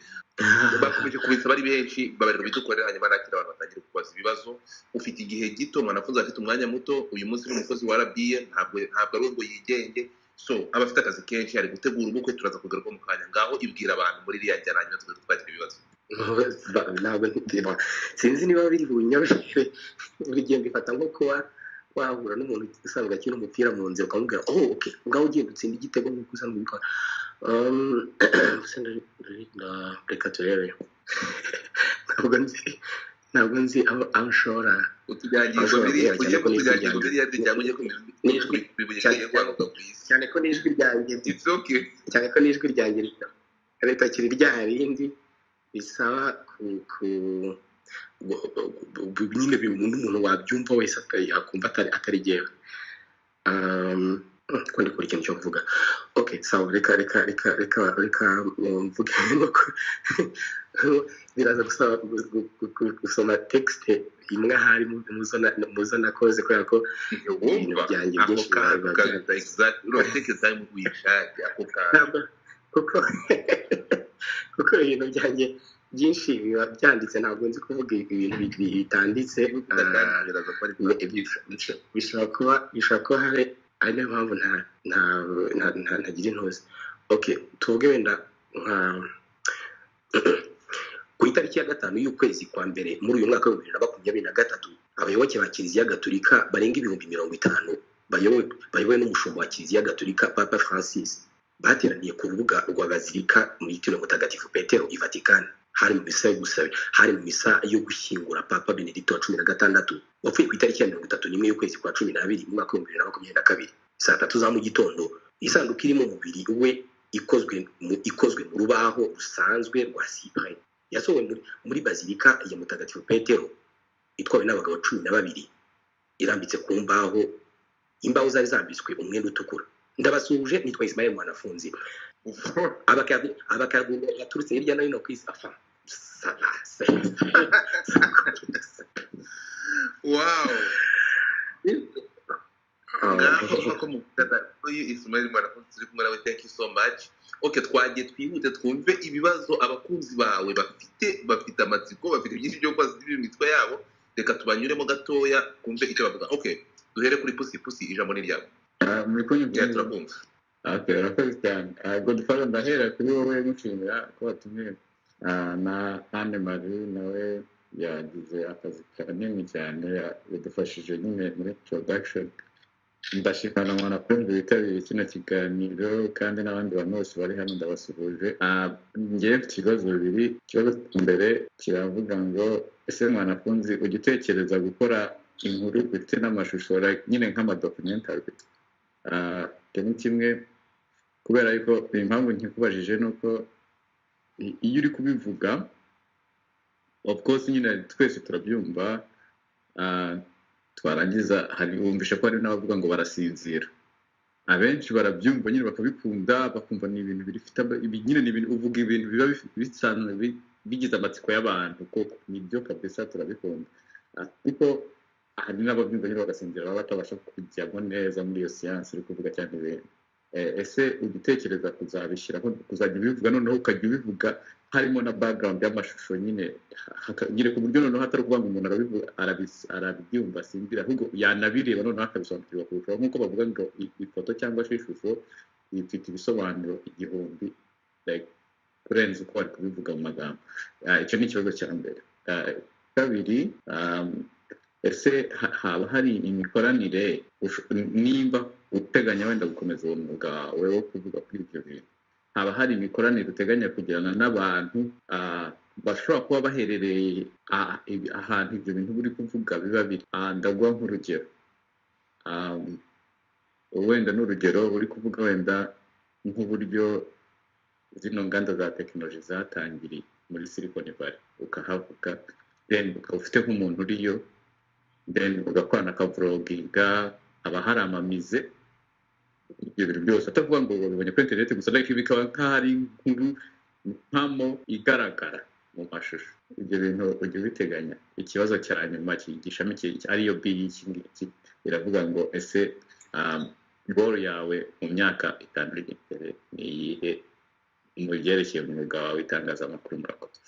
Bakomeje kubisaba ari benshi, babarira bidukorera, hanyuma nakira abantu batangire kubaza ibibazo. Ufite igihe gito, Mwanafunzi afite umwanya muto. Uyu munsi ni umukozi wa RBA, ntabwo ari we ngo yigenge, so aba afite akazi kenshi, ari gutegura ubukwe, turaza kugaruka mu kanya. Ngaho ibwira abantu muri iriya njyana, hanyuma tuze twakira ibibazo. Ntabwo sinzi niba biri bunyorohere. Buri gihe mbifata nko kuba wahura n'umuntu usanzwe akina umupira mu nzira, ukamubwira: "Oh, okay, ngaho ugiye gutsinda igitego nk'uko usanzwe ubikora." Reka turebe. Ntabwo nzi aho ushobora Utugangingo ushobora biri guhera, cyane ujye ko ku n'ijwi tugangingo ryanjye biriya cyangwa ujye ku n'ijwi bibuye cyane kigiye kwaguka ku isi. Cyane ko n'ijwi ryanjye It's okay. Cyane ko n'ijwi ryanjye ritakiri rya rindi, bisaba ku nyine n'umuntu wabyumva wese akumva atari jyewe. Ko ndi kubura ikintu cyo kuvuga. Okay, sawa, reka mvuge. Nuko biraza gusaba gusoma texte imwe ahari muzo nakoze, kubera ko ibintu Wumva byanjye ako byinshi biba kantu biba kabisa byanditse. Exact, urumva, take time wishake ako kantu. Ntabwo kuko ibintu byanjye byinshi biba byanditse, ntabwo nzi kuvuga ibintu bitanditse. Kandi biraza kuba ari Bishobora kuba hari ari nayo mpamvu ntagira intuzi. Okay, tuvuge wenda nka ku itariki ya 5 y'ukwezi kwa mbere muri uyu mwaka wa 2023, abayoboke ba Kiliziya Gatolika barenga 50,000 bayobowe n'umushumba wa Kiliziya Gatolika Papa Francis bateraniye ku rubuga rwa Bazilika mu yitiriwe Mutagatifu Petero i Vatikani. Hari mu misa yo gusaba, hari mu misa yo gushyingura Papa Benedicto wa 16 wapfuye ku itariki ya 31 y'ukwezi kwa 12 mu mwaka wa 2022. Saa 3 za mu gitondo, isanduku irimo umubiri we ikozwe mu rubaho rusanzwe rwa cyprès yasohowe muri Bazilika ya Mutagatifu Petero, itwawe n'abagabo 12, irambitse ku mbaho. Imbaho zari zambitswe umwenda utukura. Ndabasuhuje, nitwa Ismael Mwanafunzi. Abakardinali baturutse hirya no hino ku isi, afa ça va. Wow, ngaho ko mukundana. Uyu Ismail Mwanafunzi turi kumwe nawe, thank you so much. Okay, twagiye, twihute twumve ibibazo abakunzi bawe bafite amatsiko, bafite byinshi byo kubaza biri mu mitwe yabo. Reka tubanyuremo gatoya twumve icyo bavuga. Okay, duhere kuri Pusi. Pusi, ijambo ni ryawe. Ah, muri kunyumva Yeah. neza? Turakumva. Okay, urakoze cyane. Godfather, ndahera kuri wowe ngushimira ko watumiye. Na Anne Marie nawe yagize akazi kanini cyane, yadufashije nyine muri introduction. Ndashimira na Mwanafunzi witabiriye kino kiganiro, kandi n'abandi bantu bose bari hano ndabasuhuje. Njyewe mfite ibibazo bibiri. Ikibazo cya mbere kiravuga ngo: ese Mwanafunzi, ujya utekereza gukora inkuru ifite n'amashusho, like nyine nk'amadocumentary? Icyo ni kimwe, kubera yuko impamvu nkikubajije ni uko iyo uri kubivuga, of course nyine twese turabyumva, twarangiza hari wumvisha ko hari n'abavuga ngo barasinzira. Abenshi barabyumva nyine bakabikunda, bakumva ni ibintu bifite nyine ni ibintu uvuga, ibintu biba bisanzwe bigize amatsiko y'abantu. Koko nibyo kabisa, turabikunda, ariko hari n'ababyumva nyine bagasinzira, baba batabasha kujyamo neza muri iyo siyansi uri kuvuga cyane ibintu. Ese ujya utekereza kuzabishyiraho, kuzajya ubivuga, noneho ukajya ubivuga harimo na background y'amashusho nyine, nyine ku buryo noneho hatari ukuvuga ngo umuntu arabivuga, arabyumva asinzira, ahubwo yanabireba noneho akabisobanukirwa kurushaho, nk'uko bavuga ngo ifoto cyangwa se ishusho ifite ibisobanuro 1000, like, kurenza uko wari kubivuga mu magambo? Icyo ni ikibazo cya mbere. Kabiri, ese haba hari imikoranire, nimba uteganya wenda gukomeza uwo mwuga wawe wo kuvuga kuri ibyo bintu, haba hari imikoranire uteganya kugirana n'abantu bashobora kuba baherereye ahantu ibyo bintu uri kuvuga biba biri? Ndaguha nk'urugero. Wenda n'urugero uri kuvuga wenda nk'uburyo zino nganda za tekinoloji zatangiriye muri Silicon Valley, ukahavuga, then ukaba ufite nk'umuntu uriyo, then ugakorana akavloginga, haba hari amamize, ibyo bintu byose, atavuga ngo babibonye kuri interineti gusa, ariko bikaba nk'aho ari inkuru mpamo igaragara mu mashusho. Ibyo bintu ujya ubiteganya? Ikibazo cya nyuma gishamikiye ariyo B y'iki ngiki iravuga ngo: ese goal yawe mu myaka 5 iri imbere ni iyihe mu byerekeye umwuga wawe w'itangazamakuru? Murakoze.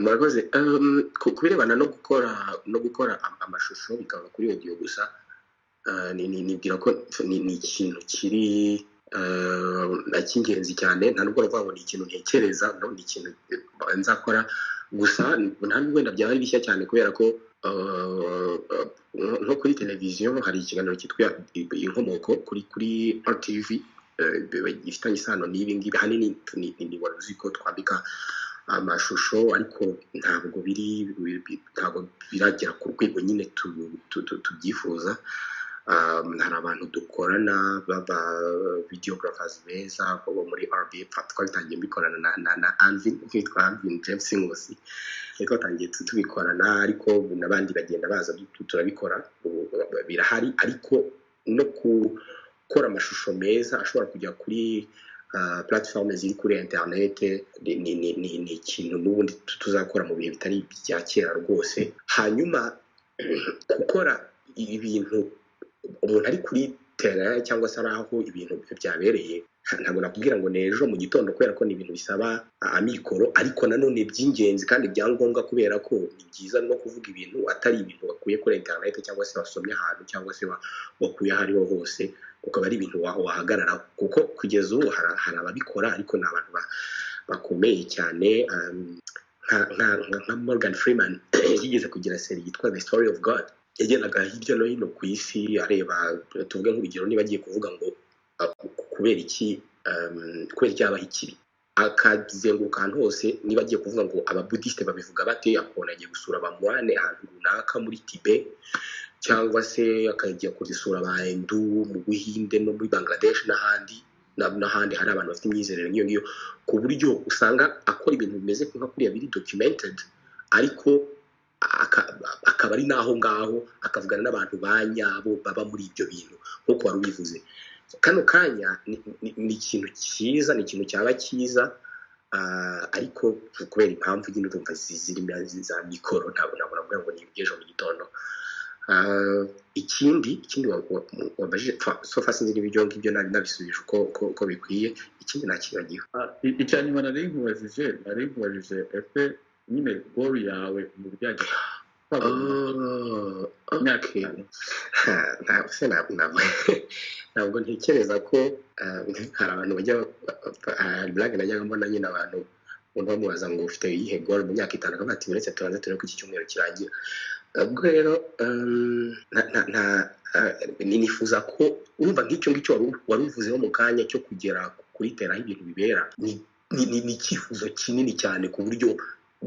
Murakoze. Ku birebana no gukora amashusho bikava kuri audio gusa, nibwira ko ni ikintu kiri cy'ingenzi cyane. Nta nubwo navuga ngo ni ikintu ntekereza, no ni ikintu nzakora gusa. Nta nubwo wenda byaba ari bishya cyane, kubera ko nko kuri televiziyo hari ikiganiro cyitwa Inkomoko kuri RTV, gifitanye isano n'ibi ngibi. Ahanini ni wari uzi ko twambika amashusho, ariko ntabwo biragera ku rwego nyine tubyifuza. Hari abantu dukorana baba videographers beza bo muri RBA. Twabitangiye bikorana na Alvin, witwa Alvin James Nkusi, ariko twatangiye tubikorana, ariko n'abandi bagenda baza, turabikora. Ubu birahari, ariko no gukora amashusho meza ashobora kujya kuri platform ziri kuri internet ni ikintu n'ubundi tuzakora mu bihe bitari ibya kera rwose. Hanyuma gukora ibintu umuntu ari kuri terrain cyangwa se ari aho ibintu byabereye, ntabwo nakubwira ngo ni ejo mu gitondo, kubera ko ni ibintu bisaba amikoro, ariko nanone by'ingenzi kandi bya ngombwa, kubera ko ni byiza no kuvuga ibintu atari ibintu wakuye kuri internet cyangwa se wasomye ahantu cyangwa se wakuye aho ariho hose, ukaba ari ibintu wahagararaho, kuko kugeza ubu hari ababikora, ariko ni abantu bakomeye cyane, nka Morgan Freeman yigeze kugira série yitwa The Story of God. Yagendaga hirya no hino ku isi areba, tuvuge nk'urugero, niba agiye kuvuga ngo kubera iki habaho ikibi, akazenguruka ahantu hose. Niba agiye kuvuga ngo ababudisite babivuga bate, akabona agiye gusura abamoine ahantu runaka muri Tibet, cyangwa se akajya kuzisura aba Hindu mu Buhinde no muri Bangladesh n'ahandi n'ahandi hari abantu bafite imyizerere nk'iyo ngiyo, ku buryo usanga akora ibintu bimeze nka kuriya biri documented, ariko Akaba ari n'aho ngaho akavugana n'abantu ba nyabo baba muri ibyo bintu nk'uko wari ubivuze. Kano kanya ni ikintu cyiza, ni ikintu cyaba cyiza, ariko kubera impamvu nyine urumva zirimo za mikoro, ntabwo navuga ngo ni iby'ejo mu gitondo. Ikindi wabajije, so far sinzi niba ibyo ngibyo nabisubije uko bikwiye. Ikindi nakibagiwe. Icya nyuma nari nkubajije ese nyine goal yawe mu bijyanye imyaka 5? Ntabwo ntekereza ko hari abantu bajya, hari blague najyaga mbona nyine, abantu umuntu bamubaza ngo ufite iyihe goal mu myaka 5, akavuga ati uretse tubanze turebe ko iki cyumweru kirangira. Ubwo rero nifuza ko urumva nk'icyo ngicyo wari uvuzeho mu kanya cyo kugera kuri terrain aho ibintu bibera, ni icyifuzo kinini cyane ku buryo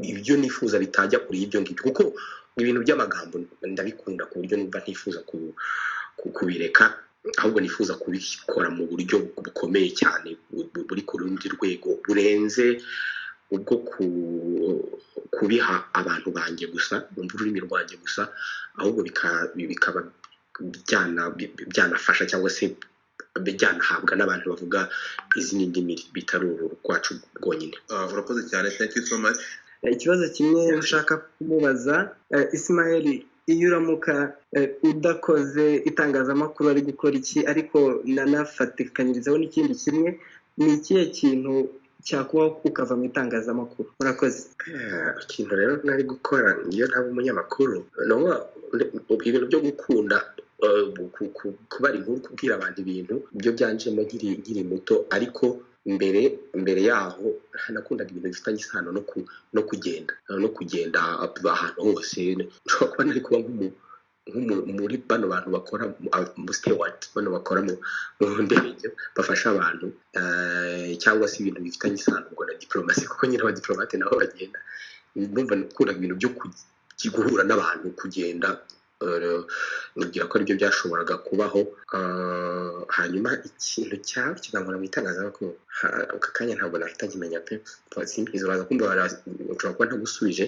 ibyo nifuza bitajya kure y'ibyo ngibyo, kuko ibintu by'amagambo ndabikunda ku buryo numva ntifuza kubireka, ahubwo nifuza kubikora mu buryo bukomeye cyane, buri ku rundi rwego burenze ubwo kubiha abantu banjye gusa bumva ururimi rwanjye gusa, ahubwo bikaba byanafasha cyangwa se byanahabwa n'abantu bavuga izindi ndimi bitari uru rwacu rwonyine. Urakoze cyane, thank you so much. Ikibazo kimwe nshaka kumubaza, Ismael, iyo uramuka udakoze itangazamakuru ari gukora iki? Ariko nanafatikanyirizaho n'ikindi kimwe: ni ikihe kintu cyakubaho ukava mu itangazamakuru? Murakoze. Ikintu rero nari gukora iyo ntaba umunyamakuru, ni ukuvuga, ibintu byo gukunda kubara inkuru, kubwira abantu ibintu, byo byanjemo nkiri muto, ariko mbere yaho nakundaga ibintu bifitanye isano no kugenda ahantu hose. Nshobora kuba nari kuba muri bano bantu bakora mu steward, bano bakora mu ndege bafasha abantu, cyangwa se ibintu bifitanye isano ubwo na diplomasi, kuko nyine abadiplomate nabo bagenda. Ndumva nakundaga ibintu byo guhura n'abantu, kugenda, nibwira ko aribyo byashoboraga kubaho. Hanyuma ikintu cyaba kikankora mu itangazamakuru, aka kanya ntabwo nahita nkimenya pe, simbizi. Uraza kumva, nshobora kuba ntagusubije,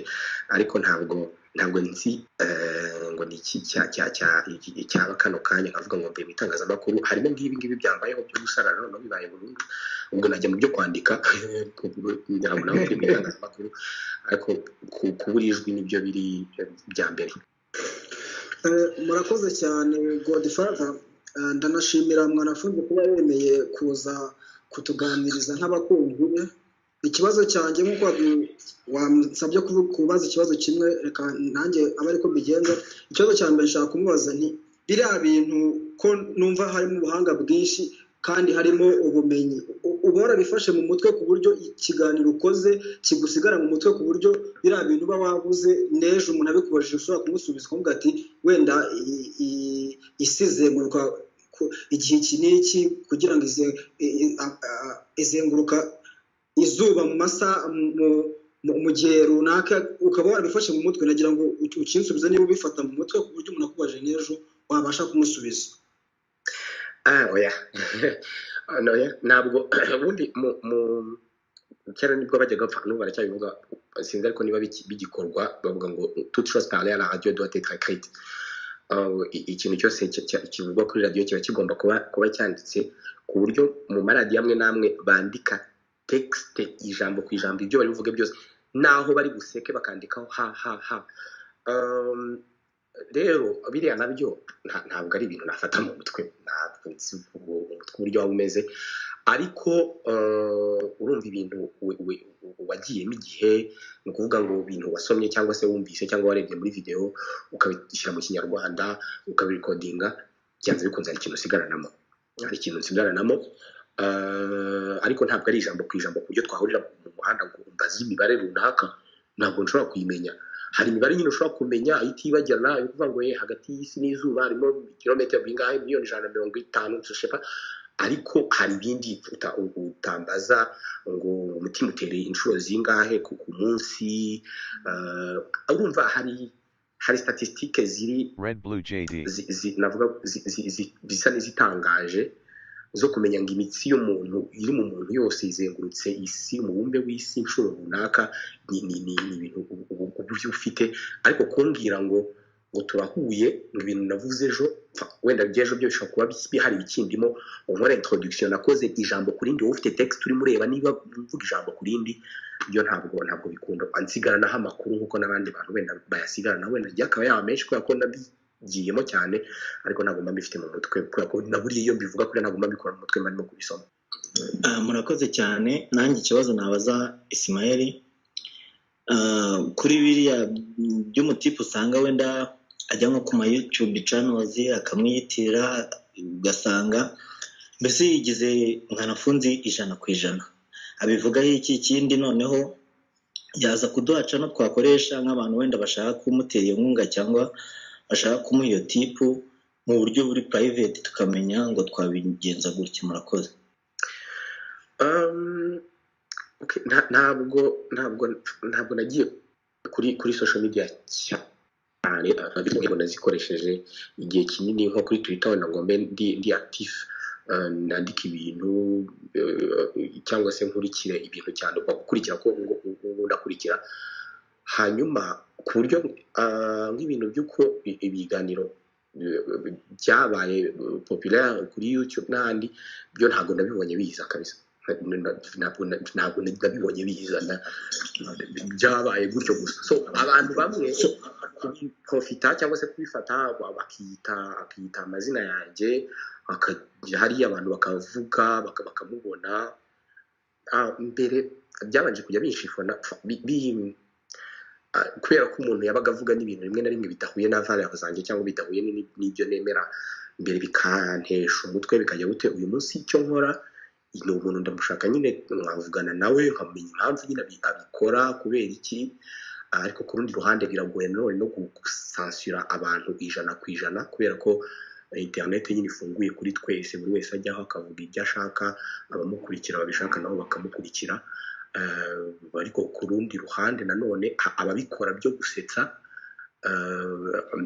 ariko ntabwo nzi ngo ni iki cyaba kano kanya nkavuga ngo mvuye mu itangazamakuru. Harimo nk'ibi ngibi byambayeho byo gusarara, noneho bibaye burundu ubwo najya mu byo kwandika, ntabwo nawe mvuye mu itangazamakuru, ariko kubura ijwi nibyo biri bya mbere. Murakoze cyane, Godfather. Ndanashimira Mwanafunzi kuba yemeye kuza kutuganiriza nk'abakunzi be. Ikibazo cyanjye, nk'uko wansabye kubaza ikibazo kimwe, reka nanjye abe ariko mbigenza. Ikibazo cya mbere nshaka kumubaza nti biriya bintu ko numva harimo ubuhanga bwinshi kandi harimo ubumenyi, uba warabifashe mu mutwe ku buryo ikiganiro ukoze kigusigara mu mutwe, ku buryo biriya bintu uba wabuze n'ejo umuntu abikubajije ushobora kumusubiza ukavuga ati wenda isi izenguruka igihe iki n'iki, kugira ngo izenguruka izuba mu masaha mu gihe runaka, ukaba warabifashe mu mutwe? Nagira ngo ukinsubize niba ubifata mu mutwe ku buryo umuntu akubaje n'ejo wabasha kumusubiza. Ah, oya. No, oya, ntabwo. Ubundi mu kera nibwo bajyaga bapfa, n'ubu baracyabivuga, sinzi ariko niba bigikorwa, bavuga ngo toute chose parlée à la radio doit être écrite. Ikintu cyose kivugwa kuri radiyo kiba kigomba kuba cyanditse, ku buryo mu maradiyo amwe n'amwe bandika texte ijambo ku ijambo, ibyo bari buvuge byose, naho bari buseke bakandikaho ha ha ha. Rero biriya nabyo ntabwo ari ibintu nafata mu mutwe, ntabwo nzi umutwe uburyo waba umeze, ariko urumva ibintu wagiyemo igihe, ni ukuvuga ngo ibintu wasomye cyangwa se wumvise cyangwa warebye muri video, ukabishyira mu Kinyarwanda, ukabirecordinga, byanze bikunze hari ikintu usigaranamo, hari ikintu nsigaranamo. Ariko ntabwo ari ijambo ku ijambo ku buryo twahurira mu muhanda ngo umbaze imibare runaka, ntabwo nshobora kuyimenya. Hari imibare nyine ushobora kumenya itibagirana, yo kuvuga ngo hagati y'isi n'izuba harimo kilometero bingahe, miliyoni 150, je sais pas. Ariko hari ibindi utambaza ngo umutima utereye inshuro zingahe ku munsi. Urumva hari statistique ziri Red Blue JD. Navuga zisa n'izitangaje. Zo kumenya ngo imitsi y'umuntu iri mu muntu yose izengurutse isi, umubumbe w'isi inshuro runaka, ni ibintu uba ufite. Ariko kumbwira ngo turahuye, ngo ibintu navuze ejo, wenda by'ejo byo bishobora kuba bihari bikindimo, nkora introduction nakoze ijambo ku rindi, wowe ufite text urimo ureba niba mvuga ijambo ku rindi, byo ntabwo bikunda. Nsigaranaho amakuru nk'uko n'abandi bantu wenda bayasigarana, wenda njye akaba yaba menshi kubera ko nabigiyemo cyane, ariko ntabwo mba mbifite mu mutwe, kubera ko na buriya iyo mbivuga kuriya ntabwo mba mbikora mu mutwe, mba ndimo kubisoma. Murakoze cyane. Nanjye ikibazo nabaza Ismael, kuri biriya by'umutipe usanga wenda ajya nko ku ma YouTube channels akamwiyitirira, ugasanga mbese yigize Mwanafunzi 100%, abivugaho iki? Ikindi noneho yaza kuduha channel twakoresha nk'abantu wenda bashaka kumutera iyo nkunga cyangwa bashaka kumuha iyo tip mu buryo buri private, tukamenya ngo twabigenza gutya. Murakoze. Okay, ntabwo nagiye kuri social media cyane, ariko nazikoresheje igihe kinini nko kuri Twitter, wenda ngo mbe ndi active, nandike ibintu cyangwa se nkurikire ibintu cyane, gukurikira ko ngo ndakurikira. Hanyuma ku buryo nk'ibintu by'uko ibiganiro byabaye populaire kuri YouTube n'ahandi, byo ntabwo nabibonye biza kabisa. Ntabwo nabibonye bizana, byabaye gutyo gusa. So abantu bamwe kubiprofita cyangwa se kubifata, bakiyita, akiyita amazina yanjye, akajya hariya abantu bakavuga, bakamubona. Mbere byabanje kujya binshifona, kubera ko umuntu yabaga avuga n'ibintu rimwe na rimwe bidahuye na valeur zanjye cyangwa bidahuye n'ibyo nemera mbere, bikantesha umutwe, bikajya gute. Uyu munsi icyo nkora ni umuntu ndamushaka nyine, nkavugana nawe, nkamenya impamvu nyine abikora, kubera iki. Ariko ku rundi ruhande biragoye nanone no gusansura abantu 100%, kubera ko interineti nyine ifunguye kuri twese, buri wese ajyaho akavuga ibyo ashaka, abamukurikira babishaka nabo bakamukurikira. Ariko ku rundi ruhande nanone ababikora byo gusetsa,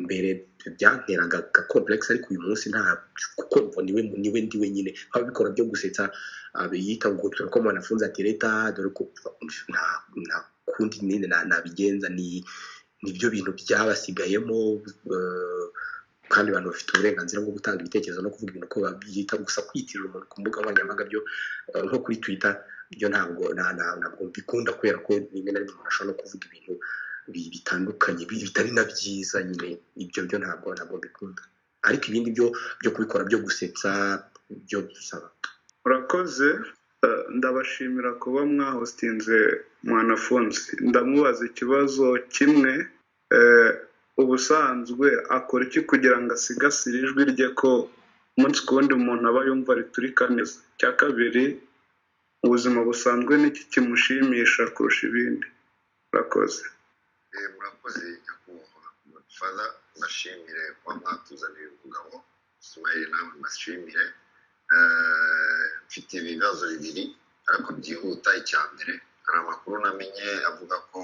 mbere byanteraga complex, ariko uyu munsi nta, kuko mbona niwe ndiwe nyine. Ababikora byo gusetsa, biyita ngo dore ko Mwanafunzi atereta, dore ko nta kundi nyine nabigenza, ni nibyo bintu byabasigayemo. Kandi abantu bafite uburenganzira bwo gutanga ibitekerezo no kuvuga ibintu uko babyita. Gusa kwiyitirira umuntu ku mbuga nkoranyambaga byo, nko kuri Twitter, byo ntabwo mbikunda, kubera ko rimwe na rimwe umuntu ashobora no kuvuga ibintu bitandukanye bitari na byiza nyine. Ibyo byo ntabwo mbikunda, ariko ibindi byo kubikora byo gusetsa byo bisaba. Murakoze. Ndabashimira kuba mwahostinze Mwanafunzi. Ndamubaza ikibazo kimwe: ubusanzwe akora iki kugira ngo asigasire ijwi rye, ko umunsi ku wundi umuntu aba yumva riturika neza? Icya kabiri, mu buzima busanzwe n'iki kimushimisha kurusha ibindi? Murakoze. Murakoze nyakubahwa Godfather, mbashimire kuba mwatuzaniye umugabo Ismail, nawe mbashimire. Mfite ibibazo bibiri ariko byihuta. Icya mbere, hari amakuru namenye avuga ko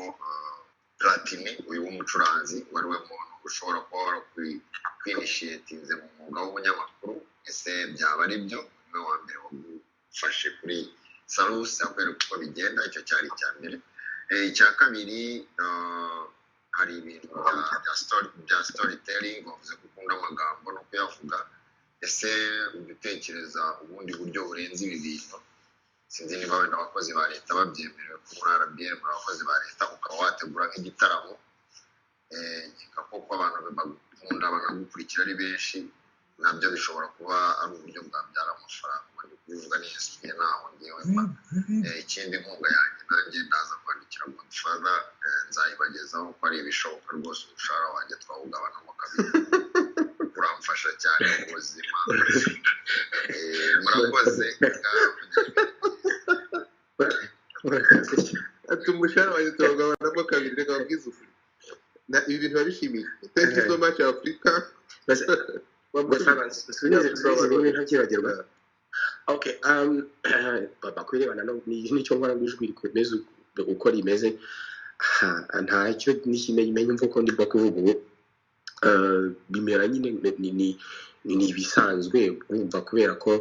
Platini, uyu w'umucuranzi, wari we muntu ushobora kuba warakwinishiyetinze mu mwuga w'ubunyamakuru. Ese byaba ari byo? Niwe wa mbere wagufashe kuri Salusi akwereka uko bigenda? Icyo cyari icya mbere. Icya kabiri, hari ibintu bya storytelling, wavuze ko ukunda amagambo no kuyavuga. Ese ujya utekereza ubundi buryo burenze ibi bintu? Sinzi niba wenda abakozi ba leta babyemerewe, ko muri RBA muri abakozi ba leta, ukaba wategura nk'igitaramo. Nkeka ko abantu bagukunda banagukurikira ari benshi, nabyo bishobora kuba ari uburyo bwabyara amafaranga. Ndi kubivuga niyesipiye naho ngewe mba. Ikindi, inkunga yanjye nanjye ndaza kwandikira Godfather, nzayibagezaho ko ari ibishoboka rwose, umushahara wanjye twawugabanamo kabiri, uramfasha cyane mu buzima. Murakoze. Ati umushahara wanjye turawugabanamo kabiri. Reka babwize ukuri, ibi bintu babishimiye. Thank you so much, Africa. Nsubize ntabyibagirwa. Okay, papa, kubirebana n'icyo nkora ngo ijwi rikomeze uko rimeze, ntacyo n'ikimenyimenyi mva uko ndimo kuvuga ubu, bimera nyine ni ibisanzwe, wumva, kubera ko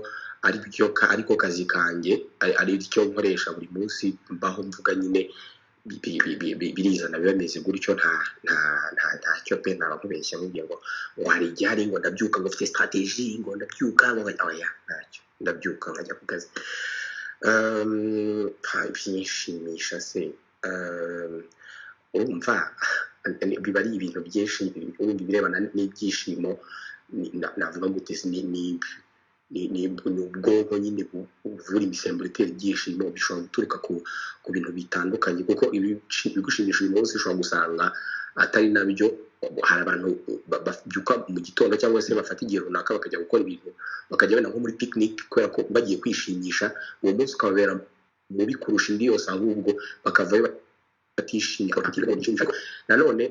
Aribyo ariko kazi kanjye ari cyo nkoresha buri munsi, mbaho mvuga nyine birizana, biba bimeze gutyo. Nta nta nta ntacyo pe, naba nkubeshya nkubwiye ngo hari igihe hari ngo ndabyuka ngo mfite stratégie, ngo ndabyuka ngo oya, ntacyo, ndabyuka nkajya ku kazi. Byishimisha se, urumva biba ari ibintu byinshi. Urumva ibirebana n'ibyishimo navuga gute se, ni ubwonko nyine buvura imisemburo itera ibyishimo. Bishobora guturuka ku bintu bitandukanye, kuko ibigushimisha uyu munsi ushobora gusanga atari nabyo. Hari abantu babyuka mu gitondo cyangwa se bafata igihe runaka bakajya gukora ibintu, bakajya wenda nko muri picnic kubera ko bagiye kwishimisha, uwo munsi ukababera mubi kurusha indi yose, ahubwo bakavayo batishimye. Nanone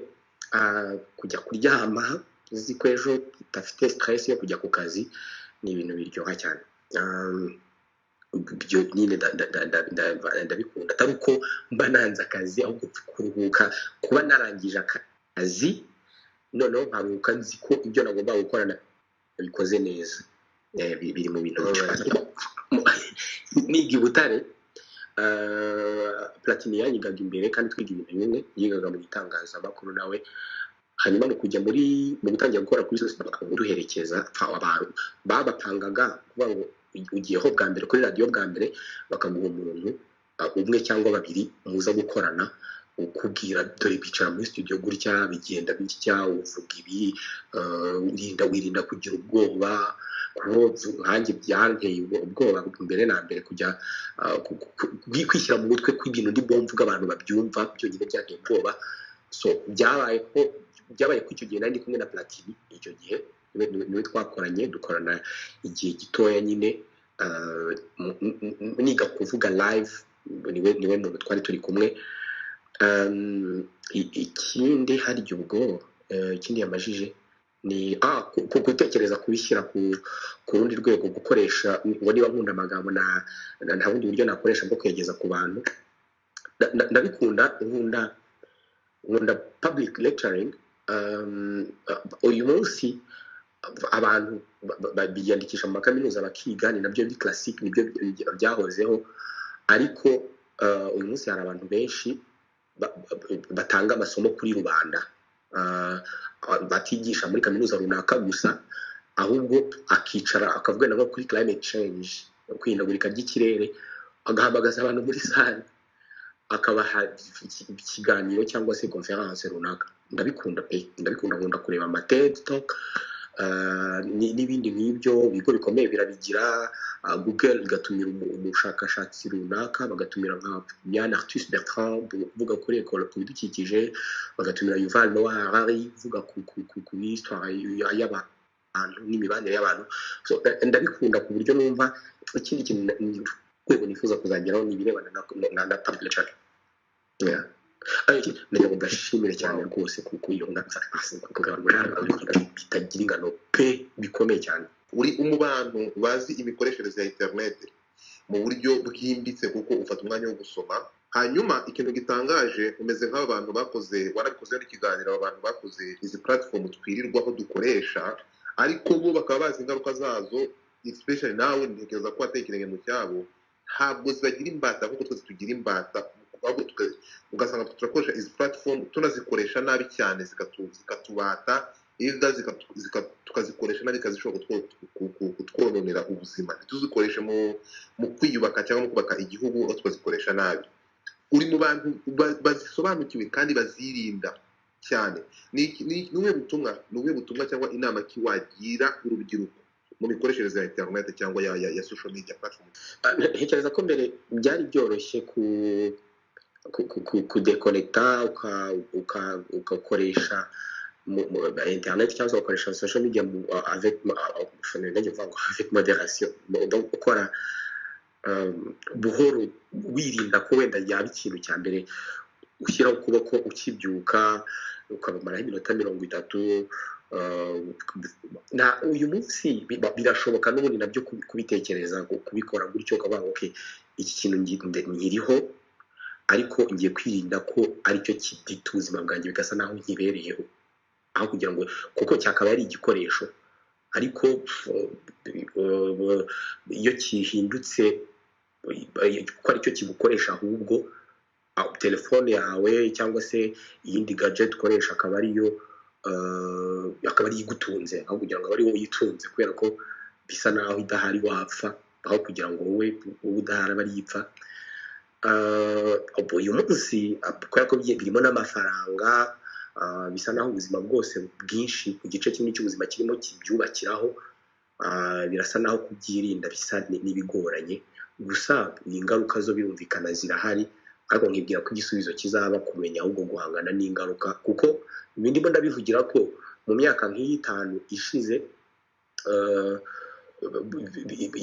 kujya kuryama uzi ko ejo udafite stress yo kujya ku kazi ni ibintu biryoha cyane. Ibyo nyine ndabikunda, atari uko mba nanze akazi, ahubwo kuruhuka, kuba narangije akazi noneho nkaruhuka nzi ko ibyo nagomba gukora nabikoze neza. Biri mu bintu biryoha. Niga i Butare, Platini yanyigaga imbere kandi twiga ibintu bimwe, yigaga mu itangazamakuru nawe. Hanyuma mu kujya muri mu gutangira gukora kuri sosiyete duherekeza abantu babapangaga kuvuga ngo ugiyeho bwa mbere kuri radiyo bwa mbere, bakaguha umuntu umwe cyangwa babiri muza gukorana, ukubwira dore bicara muri studio gutya, bigenda bitya, uvuga ibi, wirinda kugira ubwoba. Kuko nkanjye byanteye ubwoba mbere na mbere kujya kwishyira mu mutwe ko ibintu ndi mvuga abantu babyumva, byonyine byanteye ubwoba. So byabaye ko icyo gihe nari ndi kumwe na Platini, icyo gihe niwe twakoranye, dukorana igihe gitoya nyine, niga kuvuga live, niwe muntu twari turi kumwe. Ikindi harya ubwo, ikindi yamajije ni gutekereza kubishyira ku rundi rwego, gukoresha ngo niba nkunda amagambo nta bundi buryo nakoresha bwo kuyageza ku bantu. Ndabikunda, nkunda public lecturing. Uyu munsi abantu biyandikisha mu makaminuza bakiga, ni nabyo biri classic, nibyo byahozeho. Ariko uyu munsi hari abantu benshi batanga amasomo kuri rubanda, batigisha muri kaminuza runaka gusa, ahubwo akicara akavuga nko kuri climate change, kwihindagurika ry'ikirere, agahamagaza abantu muri salle akabaha ikiganiro cyangwa se conference runaka. Ndabikunda pe, ndabikunda, nkunda kureba ama TED Talk n'ibindi nk'ibyo. Ibigo bikomeye birabigira, Google igatumira umushakashatsi runaka, bagatumira nka Yann Arthus Bertrand uvuga kuri école, ku bidukikije, bagatumira Yuval Noah Harari uvuga ku histoire y'abantu n'imibanire y'abantu. So, ndabikunda ku buryo numva ikindi kintu rwego nifuza kuzageraho ni ibirebana na public lecture. Yeah. Ndagira ngo mbashimire cyane rwose kuko iyo bitagira ingano pe, bikomeye cyane. Uri mu bantu bazi imikoreshereze ya interineti mu buryo bwimbitse, kuko ufata umwanya wo gusoma. Hanyuma ikintu gitangaje, umeze nk'aba bantu bakoze, warabikozeho n'ikiganiro, aba bantu bakoze izi platform twirirwaho dukoresha, ariko bo bakaba bazi ingaruka zazo, especially nawe ntekereza ko watekereye mu cyabo, ntabwo zibagira imbata kuko twese tugira imbata, ahubwo ugasanga turakoresha izi platform tunazikoresha nabi cyane, zikatubata, either tukazikoresha nabi zishobora kutwononera ubuzima, ntituzikoreshe mu kwiyubaka cyangwa mu kubaka igihugu, ahubwo tukazikoresha nabi. Uri mu bantu bazisobanukiwe kandi bazirinda cyane. Ni ubuhe butumwa cyangwa inama ki wagira urubyiruko mu mikoreshereze ya internet cyangwa ya social media platform? Ntekereza ko mbere byari byoroshye kudekonekita, ugakoresha internet cyangwa se ugakoresha social media avec nanjye mvuga ngo avec modération, donc gukora buhoro, wirinda ko wenda yaba ikintu cya mbere ushyiraho ukuboko ukibyuka, ukabamaraho iminota 30. Uyu munsi birashoboka n'ubundi nabyo kubitekereza, kubikora gutyo, ukavuga ngo okay, iki kintu nkiriho, ariko ngiye kwirinda ko aricyo kidita ubuzima bwanjye, bigasa naho nkibereyeho, aho kugira ngo, kuko cyakaba ari igikoresho. Ariko iyo gihindutse ko aricyo kigukoresha, ahubwo telefone yawe cyangwa se iyindi gadget ukoresha akaba ariyo igutunze, aho kugira ngo abe ari wowe uyitunze, kubera ko bisa naho idahari wapfa, aho kugira ngo wowe udahari aba ariyo ipfa. Uyu munsi kubera ko birimo n'amafaranga, bisa naho ubuzima bwose bwinshi ku gice kimwe cy'ubuzima kirimo kibyubakiraho, birasa naho kubyirinda bisa n'ibigoranye. Gusa ingaruka zo birumvikana zirahari, ariko nkibwira ko igisubizo kizaba kumenya ahubwo guhangana n'ingaruka, kuko ndimo ndabivugira ko mu myaka nk'iyi 5 ishize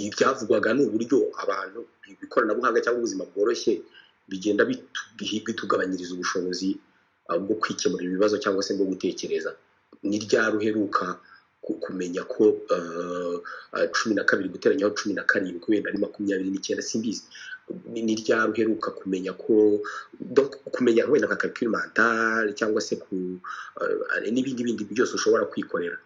ibyavugwaga ni uburyo abantu ikoranabuhanga cyangwa ubuzima bworoshye bigenda bitugabanyiriza ubushobozi bwo kwikemurira ibibazo cyangwa se bwo gutekereza. Ni ryari uheruka kumenya ko 12 guteranyaho 17 wenda ari 29? Simbizi. Ni ryari uheruka kumenya ko kumenya wenda nka calcul mental cyangwa se n'ibindi bindi byose ushobora kwikorera.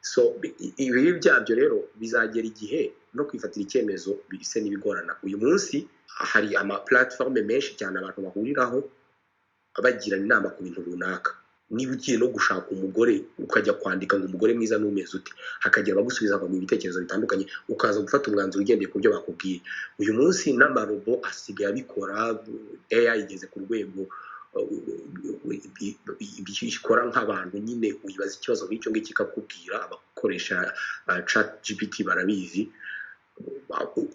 So ibibi byabyo rero bizagera igihe no kwifatira icyemezo bise n'ibigorana. Uyu munsi hari ama platform menshi cyane abantu bahuriraho bagirana inama ku bintu runaka. Niba ugiye no gushaka umugore ukajya kwandika ngo umugore mwiza n'umeze ute, hakagira abagusubiza bakaguha ibitekerezo bitandukanye, ukaza gufata umwanzuro ugendeye ku byo bakubwiye. Uyu munsi n'amarobo asigaye abikora, AI igeze ku rwego ikora nk'abantu nyine, wibaza ikibazo nk'icyo ngicyo ikakubwira. Abakoresha chat GPT barabizi.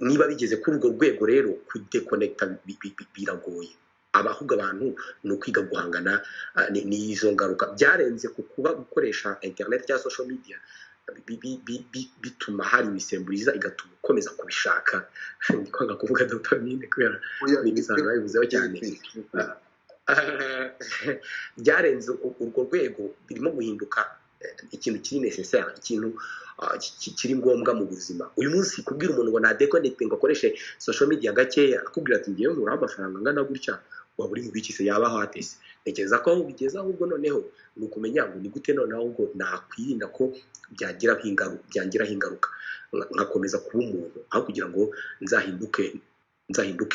Niba bigeze kuri urwo rwego rero, kudekonekita biragoye. Ahubwo abantu ni ukwiga guhangana n'izo ngaruka. Byarenze ku kuba gukoresha internet cyangwa social media bituma hari imisemburo iza igatuma ukomeza kubishaka. Ndi kwanga kuvuga dopamine kubera n'ibisanzwe babivuzeho cyane. Byarenze urwo rwego, birimo guhinduka ikintu kiri necessaire, ikintu kiri ngombwa mu buzima. Uyu munsi kubwira umuntu ngo nadekonekite ngo akoreshe social media gakeya, akubwira ati ngewe nkuraho amafaranga angana gutya, waba uri mu biki se, yabaho atese? Ntekereza ko aho bigeze ahubwo noneho ni ukumenya ngo ni gute noneho ahubwo nakwirinda ko byangiraho ingaruka, nkakomeza kuba umuntu aho kugira ngo nzahinduke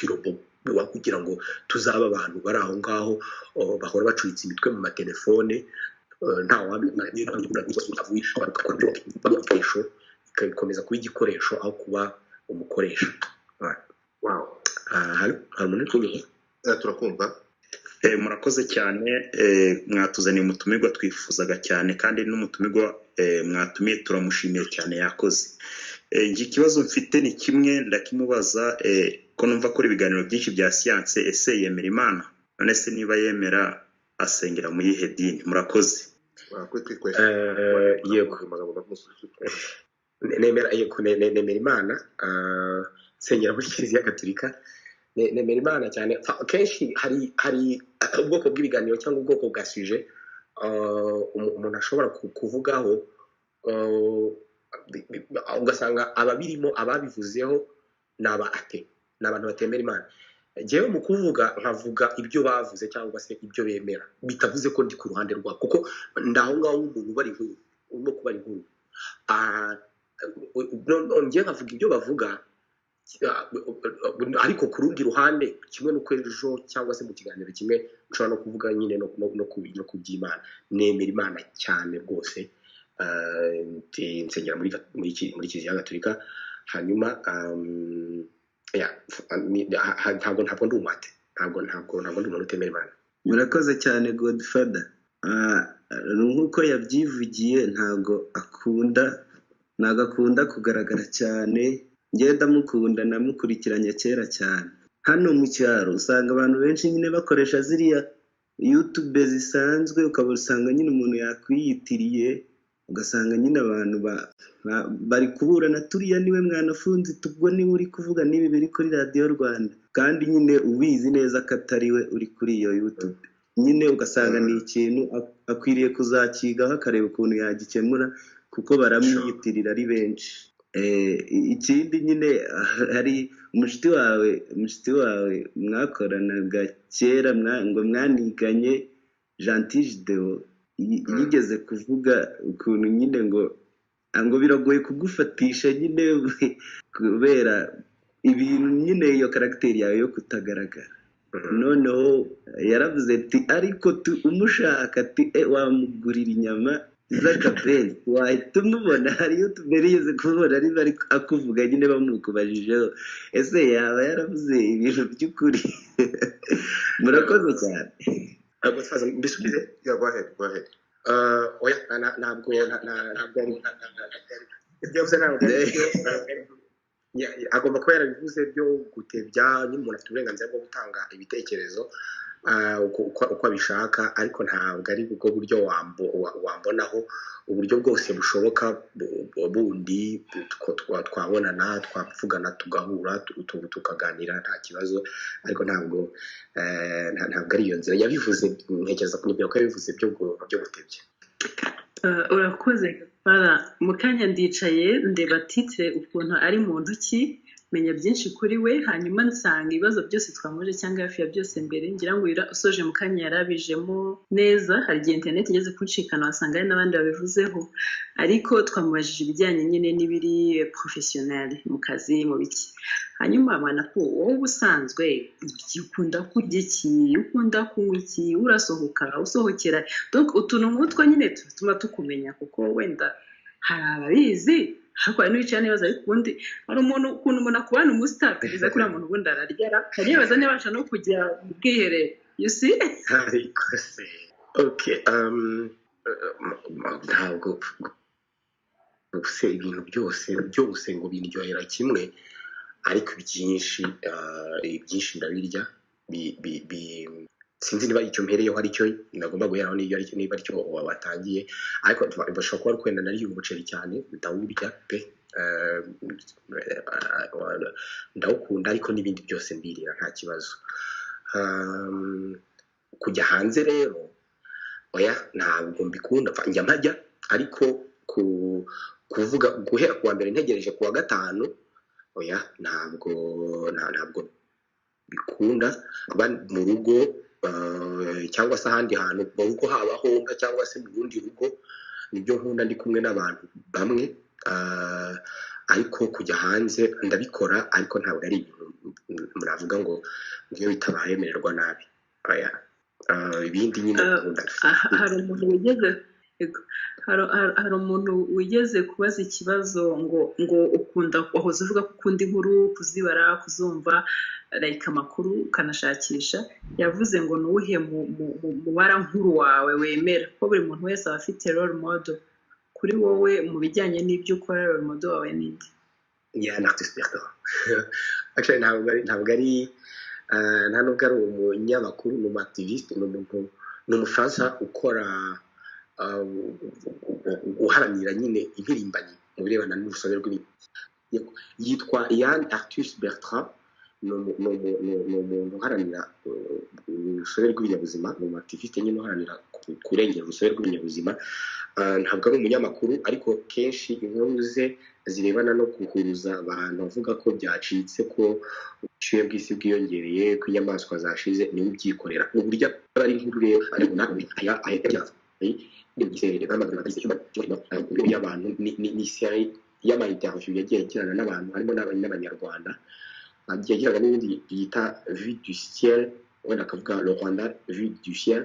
irobo, kugira ngo tuzabe abantu bari aho ngaho bahora bacuritse imitwe mu matelefone, nta wabikoresho, ikabikomeza kuba igikoresho aho kuba umukoresha. Hari umuntu uri kunyumva? Turakumva. Murakoze cyane, mwatuzaniye umutumirwa twifuzaga cyane, kandi n'umutumirwa mwatumiye turamushimiye cyane, yakoze. Njye ikibazo mfite ni kimwe, ndakimubaza ko numva akora ibiganiro byinshi bya siyanse, ese yemera Imana? None se niba yemera asengera mu yihe dini? Murakoze. Yego, nemera Imana, nsengera muri Kiliziya Gatolika. Nemera Imana cyane. Kenshi hari ubwoko bw'ibiganiro cyangwa ubwoko bwa suje umuntu ashobora kuvugaho, ugasanga ababirimo ababivuzeho ni aba ate, ni abantu batemera Imana. Njyewe mu kuvuga nkavuga ibyo bavuze cyangwa se ibyo bemera, bitavuze ko ndi ku ruhande rwabo, kuko ndaho ngaho umuntu ubara inkuru, urimo kubara inkuru, njyewe nkavuga ibyo bavuga, ariko ku rundi ruhande kimwe n'uko ejo cyangwa se mu kiganiro kimwe nshobora no kuvuga nyine no ku by'Imana. Nemera Imana cyane rwose, nsengera muri Kiliziya Gatolika. Hanyuma ntabwo ndi umwate, ntabwo ndi umuntu utemera Imana. Murakoze cyane Godfather. Nk'uko yabyivugiye, ntabwo akunda kugaragara cyane. Ngenda mukunda, namukurikiranye kera cyane. Hano mu cyaro usanga abantu benshi nyine bakoresha ziriya YouTube zisanzwe, ukaba usanga nyine umuntu yakwiyitiriye, ugasanga nyine abantu bari kuburana turiya niwe mwanafunzi, tubwo niwe uri kuvuga n'ibi biri kuri radiyo Rwanda, kandi nyine ubizi neza ko atari we uri kuri iyo YouTube. Nyine ugasanga ni ikintu akwiriye kuzakigaho, akareba ukuntu yagikemura, kuko baramwiyitirira ari benshi. Ikindi nyine hari umushuti wawe mwakoranaga kera, ngo mwaniganye, Gentil Deo, yigeze kuvuga ukuntu nyine ngo Ngo biragoye kugufatisha nyine kubera ibintu nyine iyo caractère yawe yo kutagaragara. Noneho yaravuze ati ariko umushaka ati wamugurira inyama z'akabenzi wahita umubona. Hariyo tumerigeze kumubona arimo ariko akuvuga nyine bamukubajijeho. Ese yaba yaravuze ibintu by'ukuri? Murakoze cyane. Godfather, mbisubize. Yeah, go ahead, go ahead. Oya, ntabwo ntabwo ari ibyo yavuze, ntabwo ari byo. Yeah, agomba kuba yarabivuze byo gutebya nyine. Umuntu afite uburenganzira bwo gutanga ibitekerezo uko abishaka, ariko ntabwo ari bwo buryo wambonaho. Uburyo bwose bushoboka bundi twabonana, twavugana, tugahura, tukaganira nta kibazo, ariko ntabwo ntabwo ari iyo nzira yabivuze. Ntekereza kunyibwira ko yabivuze byo gutebya. Urakoze Fara. Mu kanya ndicaye ndeba titre ukuntu ari muntu ki, menya byinshi kuri we, hanyuma nsanga ibibazo byose twamuje cyangwa hafi ya byose mbere ngira ngo usoje mu kanya yarabijemo neza. Hari igihe interineti igeze kunshikana, wasanga hari n'abandi babivuzeho, ariko twamubajije ibijyanye nyine n'ibiri professionnel mu kazi, mu biki. Hanyuma mwana ko wowe ubusanzwe ukunda kurya iki? Ukunda kunywa iki? Urasohoka, usohokera? Donc utuntu nk'utwo nyine tutuma tukumenya, kuko wenda hari ababizi, ariko hari n'uwicara nibaza. Ariko ubundi hari umuntu, ukuntu umuntu akubana umusitari kugeza kuri muntu, ubundi araryara aribaza niba abasha no kujya mu bwiherero, you see? Ariko se, okay, ntabwo se ibintu byose byose ngo bindyohera kimwe, ariko ibyinshi ndabirya. Sinzi niba icyo mpereyeho aricyo nagomba guheraho, niba aricyo, niba aricyo watangiye, ariko bashobora kuba ari kwenda nariye umuceri cyane, ndawurya pe. Ndawukunda, ariko n'ibindi byose mbirira nta kibazo. Kujya hanze rero, oya, ntabwo mbikunda. Njya mpajya, ariko kuvuga guhera ku wa mbere ntegereje ku wa gatanu, oya, ntabwo ntabwo bikunda. Kuba mu rugo cyangwa se ahandi hantu mu rugo, haba homba cyangwa se mu rundi rugo, nibyo nkunda, ndi kumwe n'abantu bamwe. Ariko kujya hanze ndabikora, ariko ntabwo ari ibintu navuga ngo ngiyo bitabaye mererwa nabi, oya. Ibindi nyine nkunda. Hari umuntu wigeze, yego, hari umuntu wigeze kubaza ikibazo ngo ukunda, wahoze uvuga ko ukunda inkuru, kuzibara, kuzumva, like amakuru, ukanashakisha. Yavuze ngo ni uwuhe mubara nkuru wawe wemera, ko buri muntu wese aba afite role model. Kuri wowe mu bijyanye n'ibyo ukora, role model wawe ni nde? Yann Arthus Bertrand. Actually, ntabwo ari nta nubwo ari umunyamakuru, ni umu activiste, ni umuntu, ni umufaransa ukora, uharanira nyine impirimbanyi mu birebana n'urusobe rw'ibintu. Yitwa Yann Arthus Bertrand, ni umuntu uharanira urusobe rw'ibinyabuzima, ni umu activiste nyine uharanira kurengera urusobe rw'ibinyabuzima. Ntabwo ari umunyamakuru, ariko kenshi inkuru ze zirebana no guhuruza abantu bavuga ko byacitse, ko ubushyuhe bw'isi bwiyongereye, ko inyamaswa zashize, niwe ubyikorera. Uburyo aba ari inkuru rero, ariko nawe aya y'abantu ni série y'ama interview yagiye agirana n'abantu, harimo n'abanyarwanda agiye agirana, n'ibindi yita "Vue du ciel", wenda akavuga "Le Rwanda vu du ciel",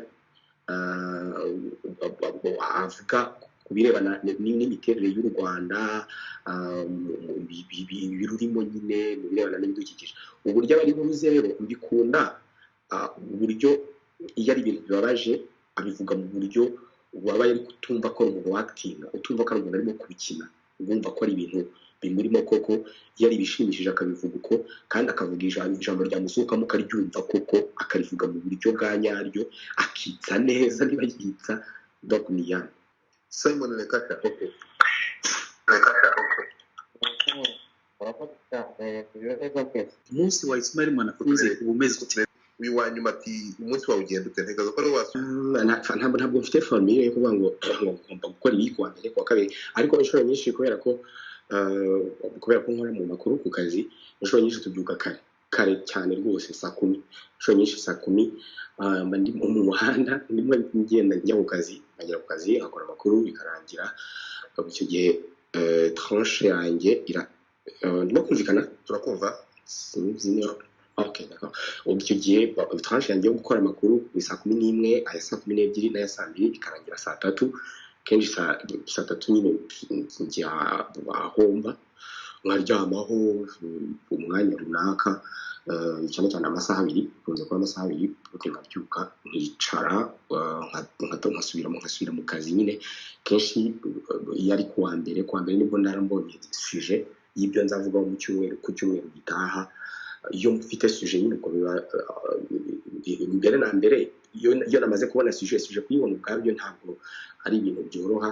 avuga ku birebana n'imiterere y'u Rwanda, ibirurimo nyine mu birebana n'ibidukikije. Uburyo aba ari inkuru ze rero mbikunda, uburyo iyo ari ibintu bibabaje abivuga mu buryo wabaye, ariko utumva ko ari umuntu wakitinga, utumva ko ari umuntu arimo kubikina, wumva ko ari ibintu bimurimo koko. Iyo ari ibishimishije akabivuga uko, kandi akavuga ijambo ryamusohokamo ukaryumva koko, akarivuga mu buryo bwa nyaryo, akitsa neza niba yitsa. Donc ni Yann. Simon Lekata, okay. Urakoze cyane neza twese. Umunsi wa Ismail Mwanafunzi uba umeze ute? Uyu wa nyuma ati umunsi wawe ugenda ute? Ntekereza ko ari wo Ntabwo mfite formule yo kuvuga ngo ngomba gukora ibi kuwa mbere, kuwa kabiri, ariko inshuro nyinshi kubera ko nkora mu makuru ku kazi, inshuro nyinshi tubyuka kare kare cyane rwose, saa 10. Inshuro nyinshi saa 10 mba ndi mu muhanda, ndimo ngenda njya ku kazi, nkagera ku kazi nkakora amakuru bikarangira. Icyo gihe Tranche yanjye ira ndimo kumvikana? Turakumva. Sinzi niba, ok, d'accord. Ubwo icyo gihe tranche yanjye yo gukora amakuru ni saa 11, aya saa 12 n'aya saa 2, ikarangira saa 3. Kenshi saa 3 nyine njya ahomba nkaryamaho umwanya runaka, cyane cyane amasaha 2, bikunze kuba amasaha 2, ubundi nkabyuka nkicara, nkasubira mu kazi nyine. Kenshi iyo ari kuwa mbere, kuwa mbere nibwo narambonye sujet y'ibyo nzavugaho mu cyumweru, ku cyumweru gitaha. Iyo mfite sujet nyine, ubwo biba mbere na mbere iyo namaze kubona sujet kuyibona ubwabyo ntabwo ari ibintu byoroha.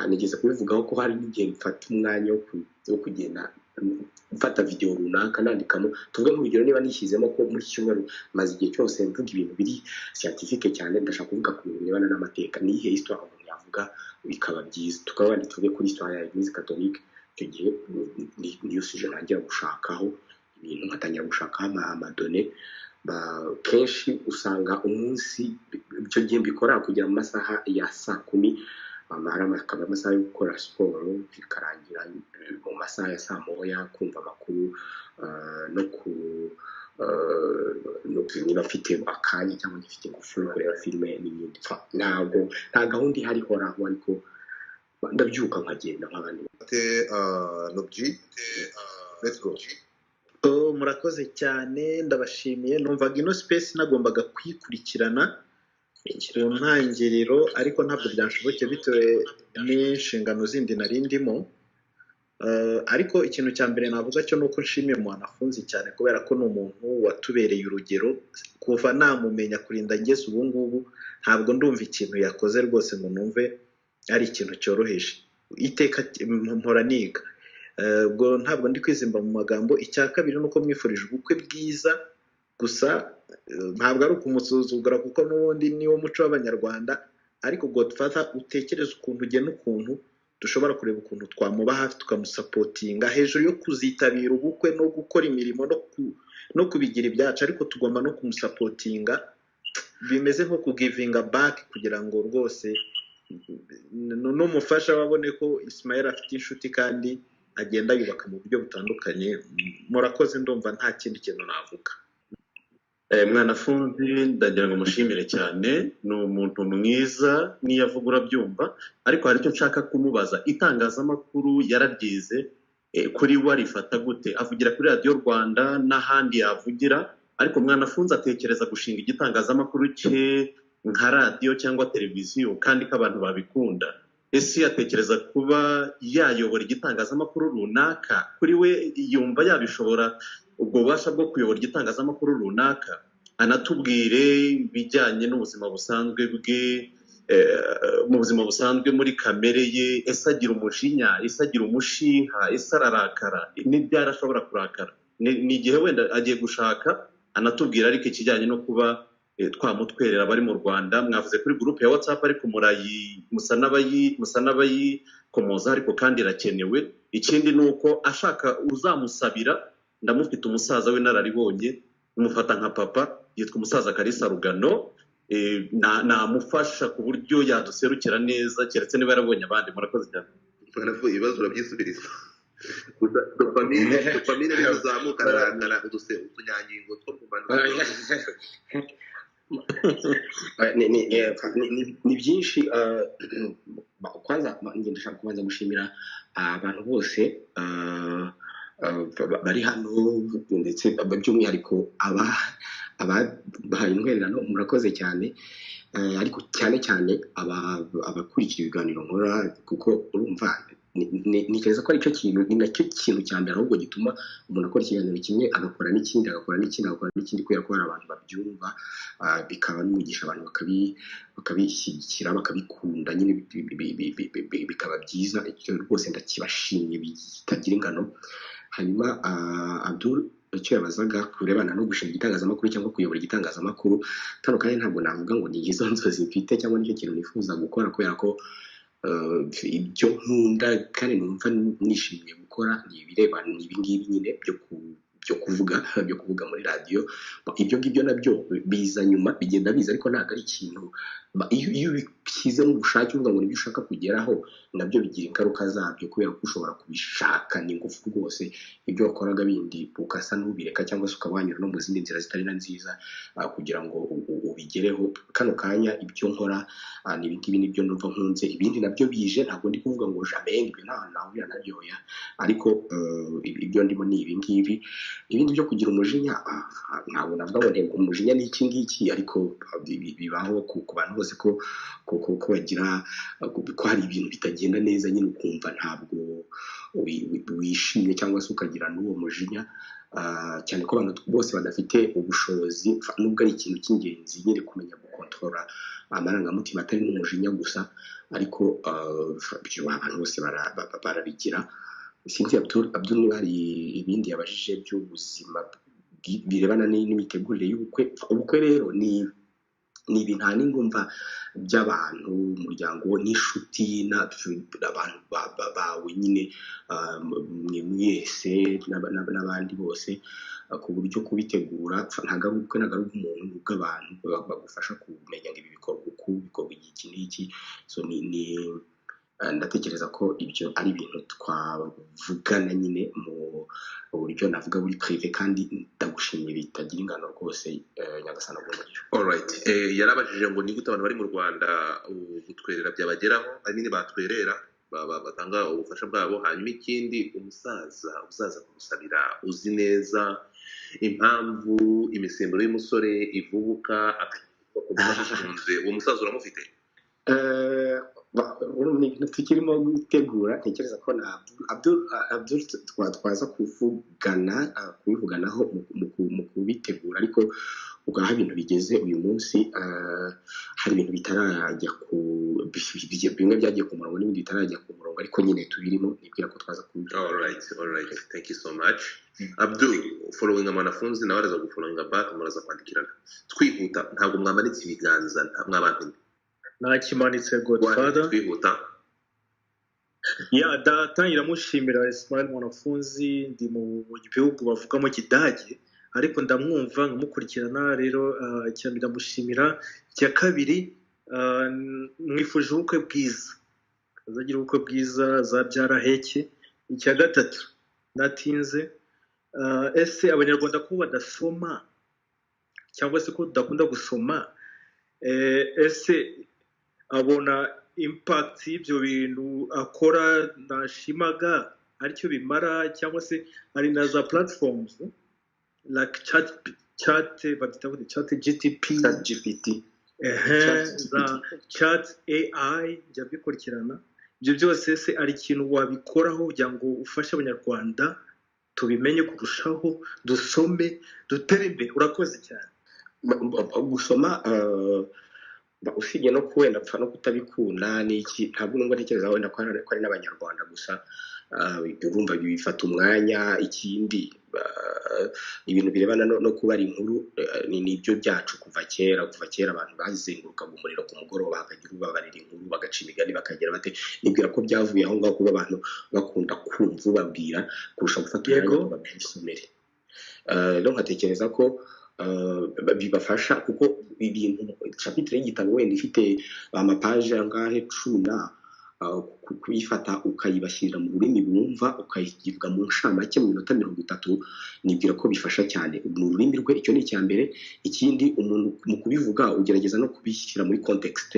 Nigeze kubivugaho ko hari n'igihe mfata umwanya wo kugenda mfata video runaka nandikamo. Tuvuge nk'urugero, niba nishyizemo ko muri iki cyumweru maze igihe cyose mvuga ibintu biri scientifique cyane, ndashaka kuvuga ku bintu birebana n'amateka, ni iyihe histoire umuntu yavuga bikaba byiza, tukaba wenda tuvuge kuri histoire ya Église catholique. Icyo gihe niyo sujet ntangira gushakaho ibintu, nkatangira gushakaho ama données. Kenshi usanga umunsi icyo gihe mbikora kugera mu masaha ya saa 10, akaba amasaha yo gukora siporo, bikarangira mu masaha ya saa 1, kumva amakuru, no ku no niba mfite akanya cyangwa ngifite ingufu yo kureba filime n'ibindi. Ntabwo nta gahunda ihari ihoraho, ariko ndabyuka nkagenda nk'abandi. Te Nobji, let's go. Oh, murakoze cyane, ndabashimiye. Numvaga ino space nagombaga kuyikurikirana ku ntangiriro, ariko ntabwo byanshobokeye bitewe n'inshingano zindi nari ndimo. Ariko ikintu cya mbere navuga cyo ni uko nshimiye Mwanafunzi cyane, kubera ko ni umuntu watubereye urugero. Kuva namumenya kurinda ngeze ubu ngubu, ntabwo ndumva ikintu yakoze rwose ngo numve ari ikintu cyoroheje. Iteka mpora niga. Ubwo ntabwo ndi kwizimba mu magambo. Icya kabiri ni uko mwifurije ubukwe bwiza. Gusa ntabwo ari ukumusuzugura, kuko n'ubundi niwo muco w'Abanyarwanda, ariko Godfather, utekereze ukuntu ugena ukuntu dushobora kureba ukuntu twamuba hafi, tukamusupportinga hejuru yo kuzitabira ubukwe no gukora imirimo no kubigira ibyacu, ariko tugomba no kumusupportinga, bimeze nko kugivinga back, kugira ngo rwose n'umufasha babone ko Ismael afite inshuti kandi agenda yubaka mu buryo butandukanye. Murakoze, ndumva nta kindi kintu navuga. Mwanafunzi ndagira ngo mushimire cyane, ni umuntu mwiza, niyo avuga urabyumva, ariko hari icyo nshaka kumubaza. Itangazamakuru yararyize, kuri we arifata gute? Avugira kuri Radiyo Rwanda n'ahandi yavugira, ariko Mwanafunzi atekereza gushinga igitangazamakuru cye nka radiyo cyangwa televiziyo, kandi ko abantu babikunda? Ese atekereza kuba yayobora igitangazamakuru runaka? Kuri we yumva yabishobora, ubwo bubasha bwo kuyobora igitangazamakuru runaka? Anatubwire ibijyanye n'ubuzima busanzwe bwe, mu buzima busanzwe muri kamere ye. Ese agira umujinya? Ese agira umushiha? Ese ararakara? N'ibyari ashobora kurakara? Ni igihe wenda agiye gushaka, anatubwira ariko ikijyanye no kuba twamutwerera abari mu Rwanda. Mwavuze kuri groupe ya WhatsApp, ariko murayi musa n'abayikomoza, ariko kandi irakenewe. Ikindi ni uko ashaka uzamusabira, ndamufite umusaza w'inararibonye, umufata nka papa, yitwa umusaza Kalisa Rugano, namufasha ku buryo yaduserukira neza, keretse niba yarabonye abandi. Murakoze cyane. Mwanafunzi, ibibazo urabyisubiriza gusa. Dopamine niyo uzamuka ararakara, utunyangingo two mu mano. Ni byinshi. Kwanza njye ndashaka kubanza gushimira abantu bose bari hano, ndetse by'umwihariko ababahaye intwererano, murakoze cyane. Ariko cyane cyane abakurikira ibiganiro nkora, kuko urumva ntekereza ko aricyo kintu, ni nacyo kintu cya mbere ahubwo gituma umuntu akora ikiganiro kimwe, agakora n'ikindi, agakora n'ikindi, agakora n'ikindi, kubera ko hari abantu babyumva, bikaba n'umugisha, abantu bakabishyigikira, bakabikunda nyine, bikaba byiza. Icyo rwose ndakibashimye bitagira ingano. Hanyuma Abdul, icyo yabazaga ku birebana no gushinga igitangazamakuru cyangwa kuyobora igitangazamakuru, kano kanya ntabwo navuga ngo ni izo nzozi mfite cyangwa nicyo kintu nifuza gukora, kubera ko ibyo nkunda kandi numva nishimiye gukora ni ibirebana ni ibingibi nyine byo byo kuvuga muri radiyo. Ibyo ngibyo nabyo biza nyuma, bigenda biza, ariko ntabwo ari ikintu iyo ubishyizemo ubushake, uvuga ngo nibyo ushaka kugeraho, nabyo bigira ingaruka zabyo, kubera ko ushobora kubishakana ingufu rwose, ibyo wakoraga bindi ukasa n'ubireka, cyangwa se ukaba wanyura no mu zindi nzira zitari na nziza kugira ngo ubigereho. Kano kanya ibyo nkora ni ibi ngibi, nibyo numva nkunze. Ibindi nabyo bije, ntabwo ndi kuvuga ngo jamais, ibyo nta hantu nahurira nabyo, oya. Ariko ibyo ndimo ni ibi ngibi. Ibindi byo kugira umujinya, ntabwo navuga ngo ntego umujinya ni iki ngiki, ariko bibaho ku bantu bose ko bagira ko hari ibintu bitagenda neza nyine, ukumva ntabwo wishimye cyangwa se ukagira n'uwo mujinya. Cyane ko abantu bose badafite ubushobozi, nubwo ari ikintu cy'ingenzi nyine kumenya gukontorora amarangamutima, atari n'umujinya gusa, ariko ibyo abantu bose barabigira. Sinzi Abdul niba hari ibindi yabajije by'ubuzima birebana n'imitegurire y'ubukwe. Ubukwe rero ni ibintu ahanini ngumva by'abantu, umuryango n'inshuti, abantu bawe nyine, mwe mwese n'abandi bose, ku buryo kubitegura ntabwo ari ubukwe, ntabwo ari ubw'umuntu, ni ubw'abantu bagufasha kumenya ngo ibi bikorwa uku, bikorwa igihe iki n'iki. So ni ndatekereza ko ibyo ari ibintu twavugana nyine mu buryo navuga buri privé, kandi ndagushimiye bitagira ingano rwose. Nyagasani aguhe umugisha. Alright, yarabajije ngo ni gute abantu bari mu Rwanda gutwerera byabageraho, I mean batwerera, batanga ubufasha bwabo. Hanyuma ikindi, umusaza uzaza kumusabira uzi neza impamvu imisemburo y'umusore ivubuka akunze, uwo musaza uramufite? Ni ibintu tukirimo gutegura. Ntekereza ko na Abdul twaza kuvugana, kubivuganaho mu kubitegura. Ariko ubwo aho ibintu bigeze uyu munsi, hari ibintu bitarajya ku bimwe byagiye ku murongo n'ibindi bitarajya ku murongo, ariko nyine tubirimo, nibwira ko twaza kubivuga. Alright, thank you so much. Abdul, following mwanafunzi, nawe araza gufollowinga back, muraza kwandikirana. Twihuta, ntabwo mwamanitse ibiganza, mwabantu. Nakimanitse, Godfather. Twihuta. Ya, ndatangira mushimira Ismail Mwanafunzi. Ndi mu bihugu bavugamo Kidage, ariko ndamwumva nkamukurikirana. Rero icya mbere ndamushimira. Icya kabiri, mwifuje ubukwe bwiza, azagira ubukwe bwiza, azabyara heke. Icya gatatu, natinze, ese Abanyarwanda ko badasoma, cyangwa se ko tudakunda gusoma, ese abona impact y'ibyo bintu akora nashimaga aricyo bimara, cyangwa se hari na za platforms like chat babyita gute, Chat GTP, Chat GPT. Ehe. Chat Za GPT. Chat AI, njya bikurikirana ibyo byose. Ese ari ikintu wabikoraho kugira ngo ufashe Abanyarwanda tubimenye kurushaho, dusome, dutere imbere? Urakoze cyane. Gusoma, usibye no wenda pfa no kutabikunda n'iki, ntabwo nubwo ntekereza wenda ko ari n'Abanyarwanda gusa. Urumva bifata umwanya. Ikindi, ibintu birebana no kubara inkuru, ni nibyo byacu kuva kera. Kuva kera abantu bazengurukaga umuriro ku mugoroba, hakagira ubabarira inkuru, bagaca imigani, bakagira bate. Nibwira ko byavuye aho ngaho, kuba abantu bakunda kumva ubabwira kurusha gufata umwanya ngo babyisomere. Rero nkatekereza ko bibafasha, kuko ibintu chapitre y'igitabo wenda ifite amapaje angahe, 10 na kuyifata ukayibashyirira mu rurimi bumva, ukayivuga mu nshamake mu minota 30, nibwira ko bifasha cyane mu rurimi rwe. Icyo ni icya mbere. Ikindi, umuntu mu kubivuga ugerageza no kubishyira muri context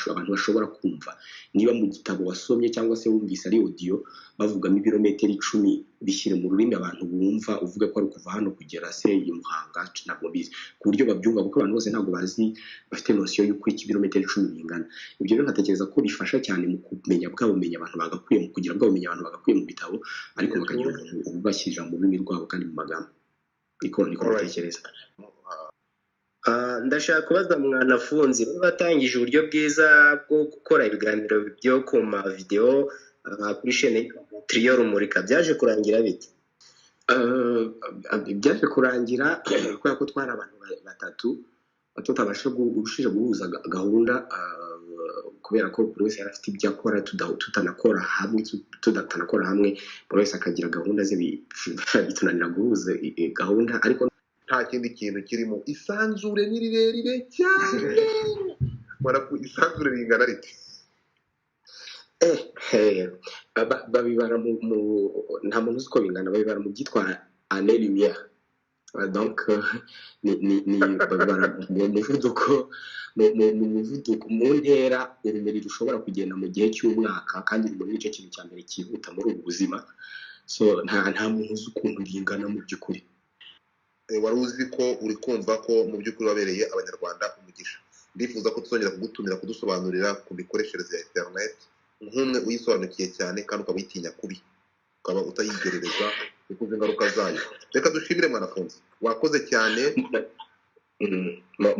abantu bashobora kumva. Niba mu gitabo wasomye cyangwa se wumvise ari audio bavugamo ibirometero 10, bishyire mu rurimi abantu bumva, uvuge ko ari ukuva hano kugera se i Muhanga, ntabwo mbizi, ku buryo babyumva, kuko abantu bose ntabwo bazi, bafite notion y'uko iki ibirometero 10 bingana. Ibyo rero nkatekereza ko bifasha cyane mu kumenya bwa bumenyi abantu bagakwiye, mu kugira bwa bumenyi abantu bagakwiye mu bitabo, ariko bakagira umuntu ububashyirira mu rurimi rwabo kandi mu magambo. Niko mbitekereza. Ndashaka kubaza Mwanafunzi, bari batangije uburyo bwiza bwo gukora ibiganiro byo ku ma video kuri chaîne Trio Rumurika, byaje kurangira bite? Byaje kurangira kubera ko twari abantu batatu tutabasha guhuza gahunda. Kubera ko buri wese yari afite ibyo akora, tutanakora hamwe, tutanakora hamwe, buri wese akagira gahunda ze, bitunanira guhuza gahunda, ariko nta kindi kintu kirimo. Isanzure ni rirerire cyane. Isanzure ringana rite? Babibara mu, nta muntu uzi uko bingana, babibara mu byitwa année lumière. Donc ni babibara mu muvuduko, mu muvuduko, mu ntera urumuri rushobora kugenda mu gihe cy'umwaka, kandi urumuri nicyo kintu cya mbere cyihuta muri ubu buzima. So nta muntu uzi ukuntu bingana mu by'ukuri. Wari uzi ko uri kumva ko mu by'ukuri wabereye Abanyarwanda umugisha. Ndifuza ko tuzongera kugutumira kudusobanurira ku mikoreshereze ya internet nk'umwe uyisobanukiye cyane, kandi ukaba uyitinya kubi, ukaba utayigerereza kuko uzi ingaruka zayo. Reka dushimire Mwanafunzi, wakoze cyane.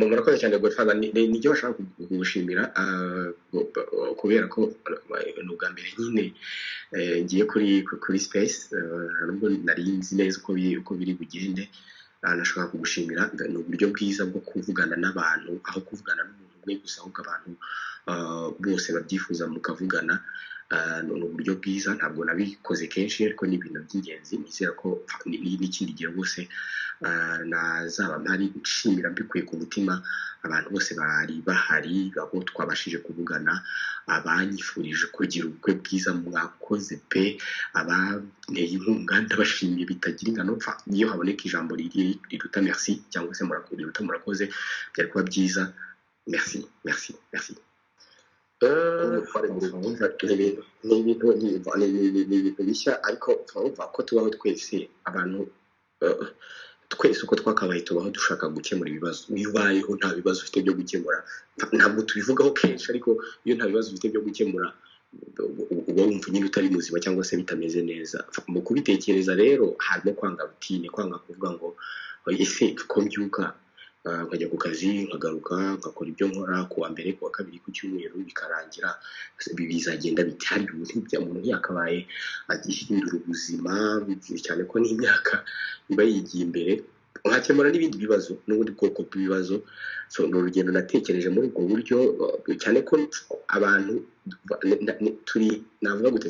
Murakoze cyane, Godfather. Nicyo bashaka kugushimira, kubera ko ni ubwa mbere nyine ngiye kuri space, nubwo nari nzi neza uko biri bugende. Nashaka kugushimira. Ni uburyo bwiza bwo kuvugana n'abantu, aho kuvugana n'umuntu umwe gusa, ahubwo abantu bose babyifuza mukavugana. Ni uburyo bwiza. Ntabwo nabikoze kenshi, ariko ni ibintu by'ingenzi. Nizera ko n'ikindi gihe rwose nazaba mpari. Nshimira mbikuye ku mutima abantu bose bari bahari, abo twabashije kuvugana, abanyifurije kugira ubukwe bwiza, mwakoze pe. Abanteye inkunga ndabashimiye bitagira ingano. Iyo haboneka ijambo riruta merci cyangwa se riruta murakoze, byari kuba byiza. Merci, merci, merci. Ni ibintu bishya, ariko urumva ko tubaho twese, abantu twese uko twakabaye tubaho dushaka gukemura ibibazo. Iyo ubayeho nta bibazo ufite byo gukemura, ntabwo tubivugaho kenshi, ariko iyo nta bibazo ufite byo gukemura, uba wumva nyine utari muzima cyangwa se bitameze neza. Mu kubitekereza rero harimo kwanga routine, kwanga kuvuga ngo ese ko mbyuka nkajya ku kazi, nkagaruka, nkakora ibyo nkora ku wa mbere, ku wa kabiri, ku cyumweru, bikarangira, bizagenda bite? Hari umuntu ntiyakabaye agihindura ubuzima, cyane ko n'imyaka iba yigiye imbere, nkakemura n'ibindi bibazo, n'ubundi bwoko bw'ibibazo. So ni urugendo natekereje muri ubwo buryo, cyane ko abantu turi, navuga gute,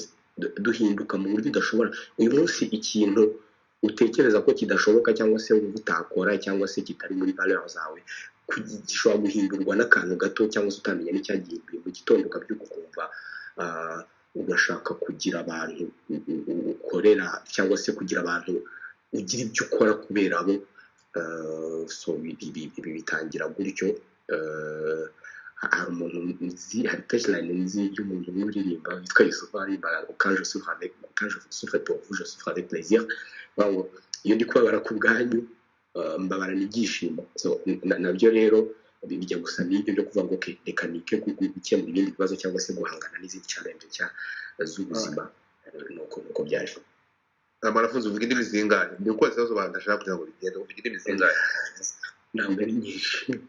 duhinduka mu buryo udashobora. Uyu munsi ikintu utekereza ko kidashoboka, cyangwa se wumva utakora, cyangwa se kitari muri valeur zawe, gishobora guhindurwa n'akantu gato, cyangwa se utamenya n'icyagihinduye. Mu gitondo ukabyuka ukumva ugashaka kugira abantu ukorera, cyangwa se kugira abantu ugira ibyo ukora kubera bo. So ibi bitangira gutyo. Hari umuntu nzi, hari punchline nzi y'umuntu umwe uririmba witwa Yusufu, aririmba "Quand je souffre pour vous, je souffre avec plaisir." Bavuga ngo iyo ndi kubabara ku bwanyu, mbabarana ibyishimo. So nabyo rero bijya gusa n'ibyo byo kuvuga ngo okay, reka nike gukemura ibindi bibazo cyangwa se guhangana n'izindi challenge nshya z'ubuzima. Nuko byaje. Mwanafunzi, uvuga indimi zingahe? Ndi gukora ikibazo bandashaka kugira ngo bigende. Uvuga indimi zingahe? Ntabwo ari nyinshi.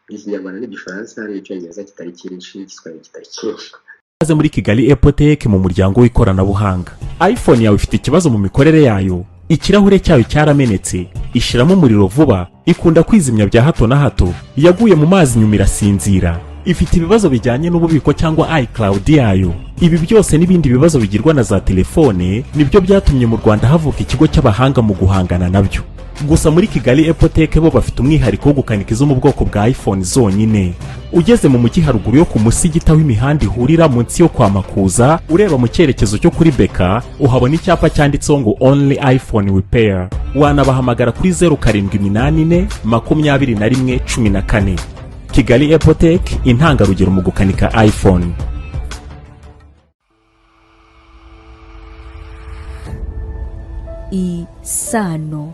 Ikinyarwanda n'Igifaransa n'Icyongereza kitari cyinshi, Igiswahili kitari cyinshi. Ikaze muri Kigali Epoteke mu muryango w'ikoranabuhanga. iPhone yawe ifite ikibazo mu mikorere yayo, ikirahure cyayo cyaramenetse, ishiramo umuriro vuba, ikunda kwizimya bya hato na hato, yaguye mu mazi nyuma irasinzira, ifite ibibazo bijyanye n'ububiko cyangwa iCloud yayo. Ibi byose n'ibindi bibazo bigirwa na za telefone nibyo byatumye mu Rwanda havuka ikigo cy'abahanga mu guhangana nabyo. Gusa muri Kigali Epoteke bo bafite umwihariko wo gukanika izo mu bwoko bwa iPhone zonyine. Ugeze mu mujyi haruguru yo ku musigiti, aho imihanda ihurira munsi yo kwa Makuza, ureba mu cyerekezo cyo kuri Beka, uhabona icyapa cyanditseho ngo "Only iPhone Repair". Wanabahamagara kuri 0784 21 14. Kigali Epoteke, intangarugero mu gukanika iPhone. Isano.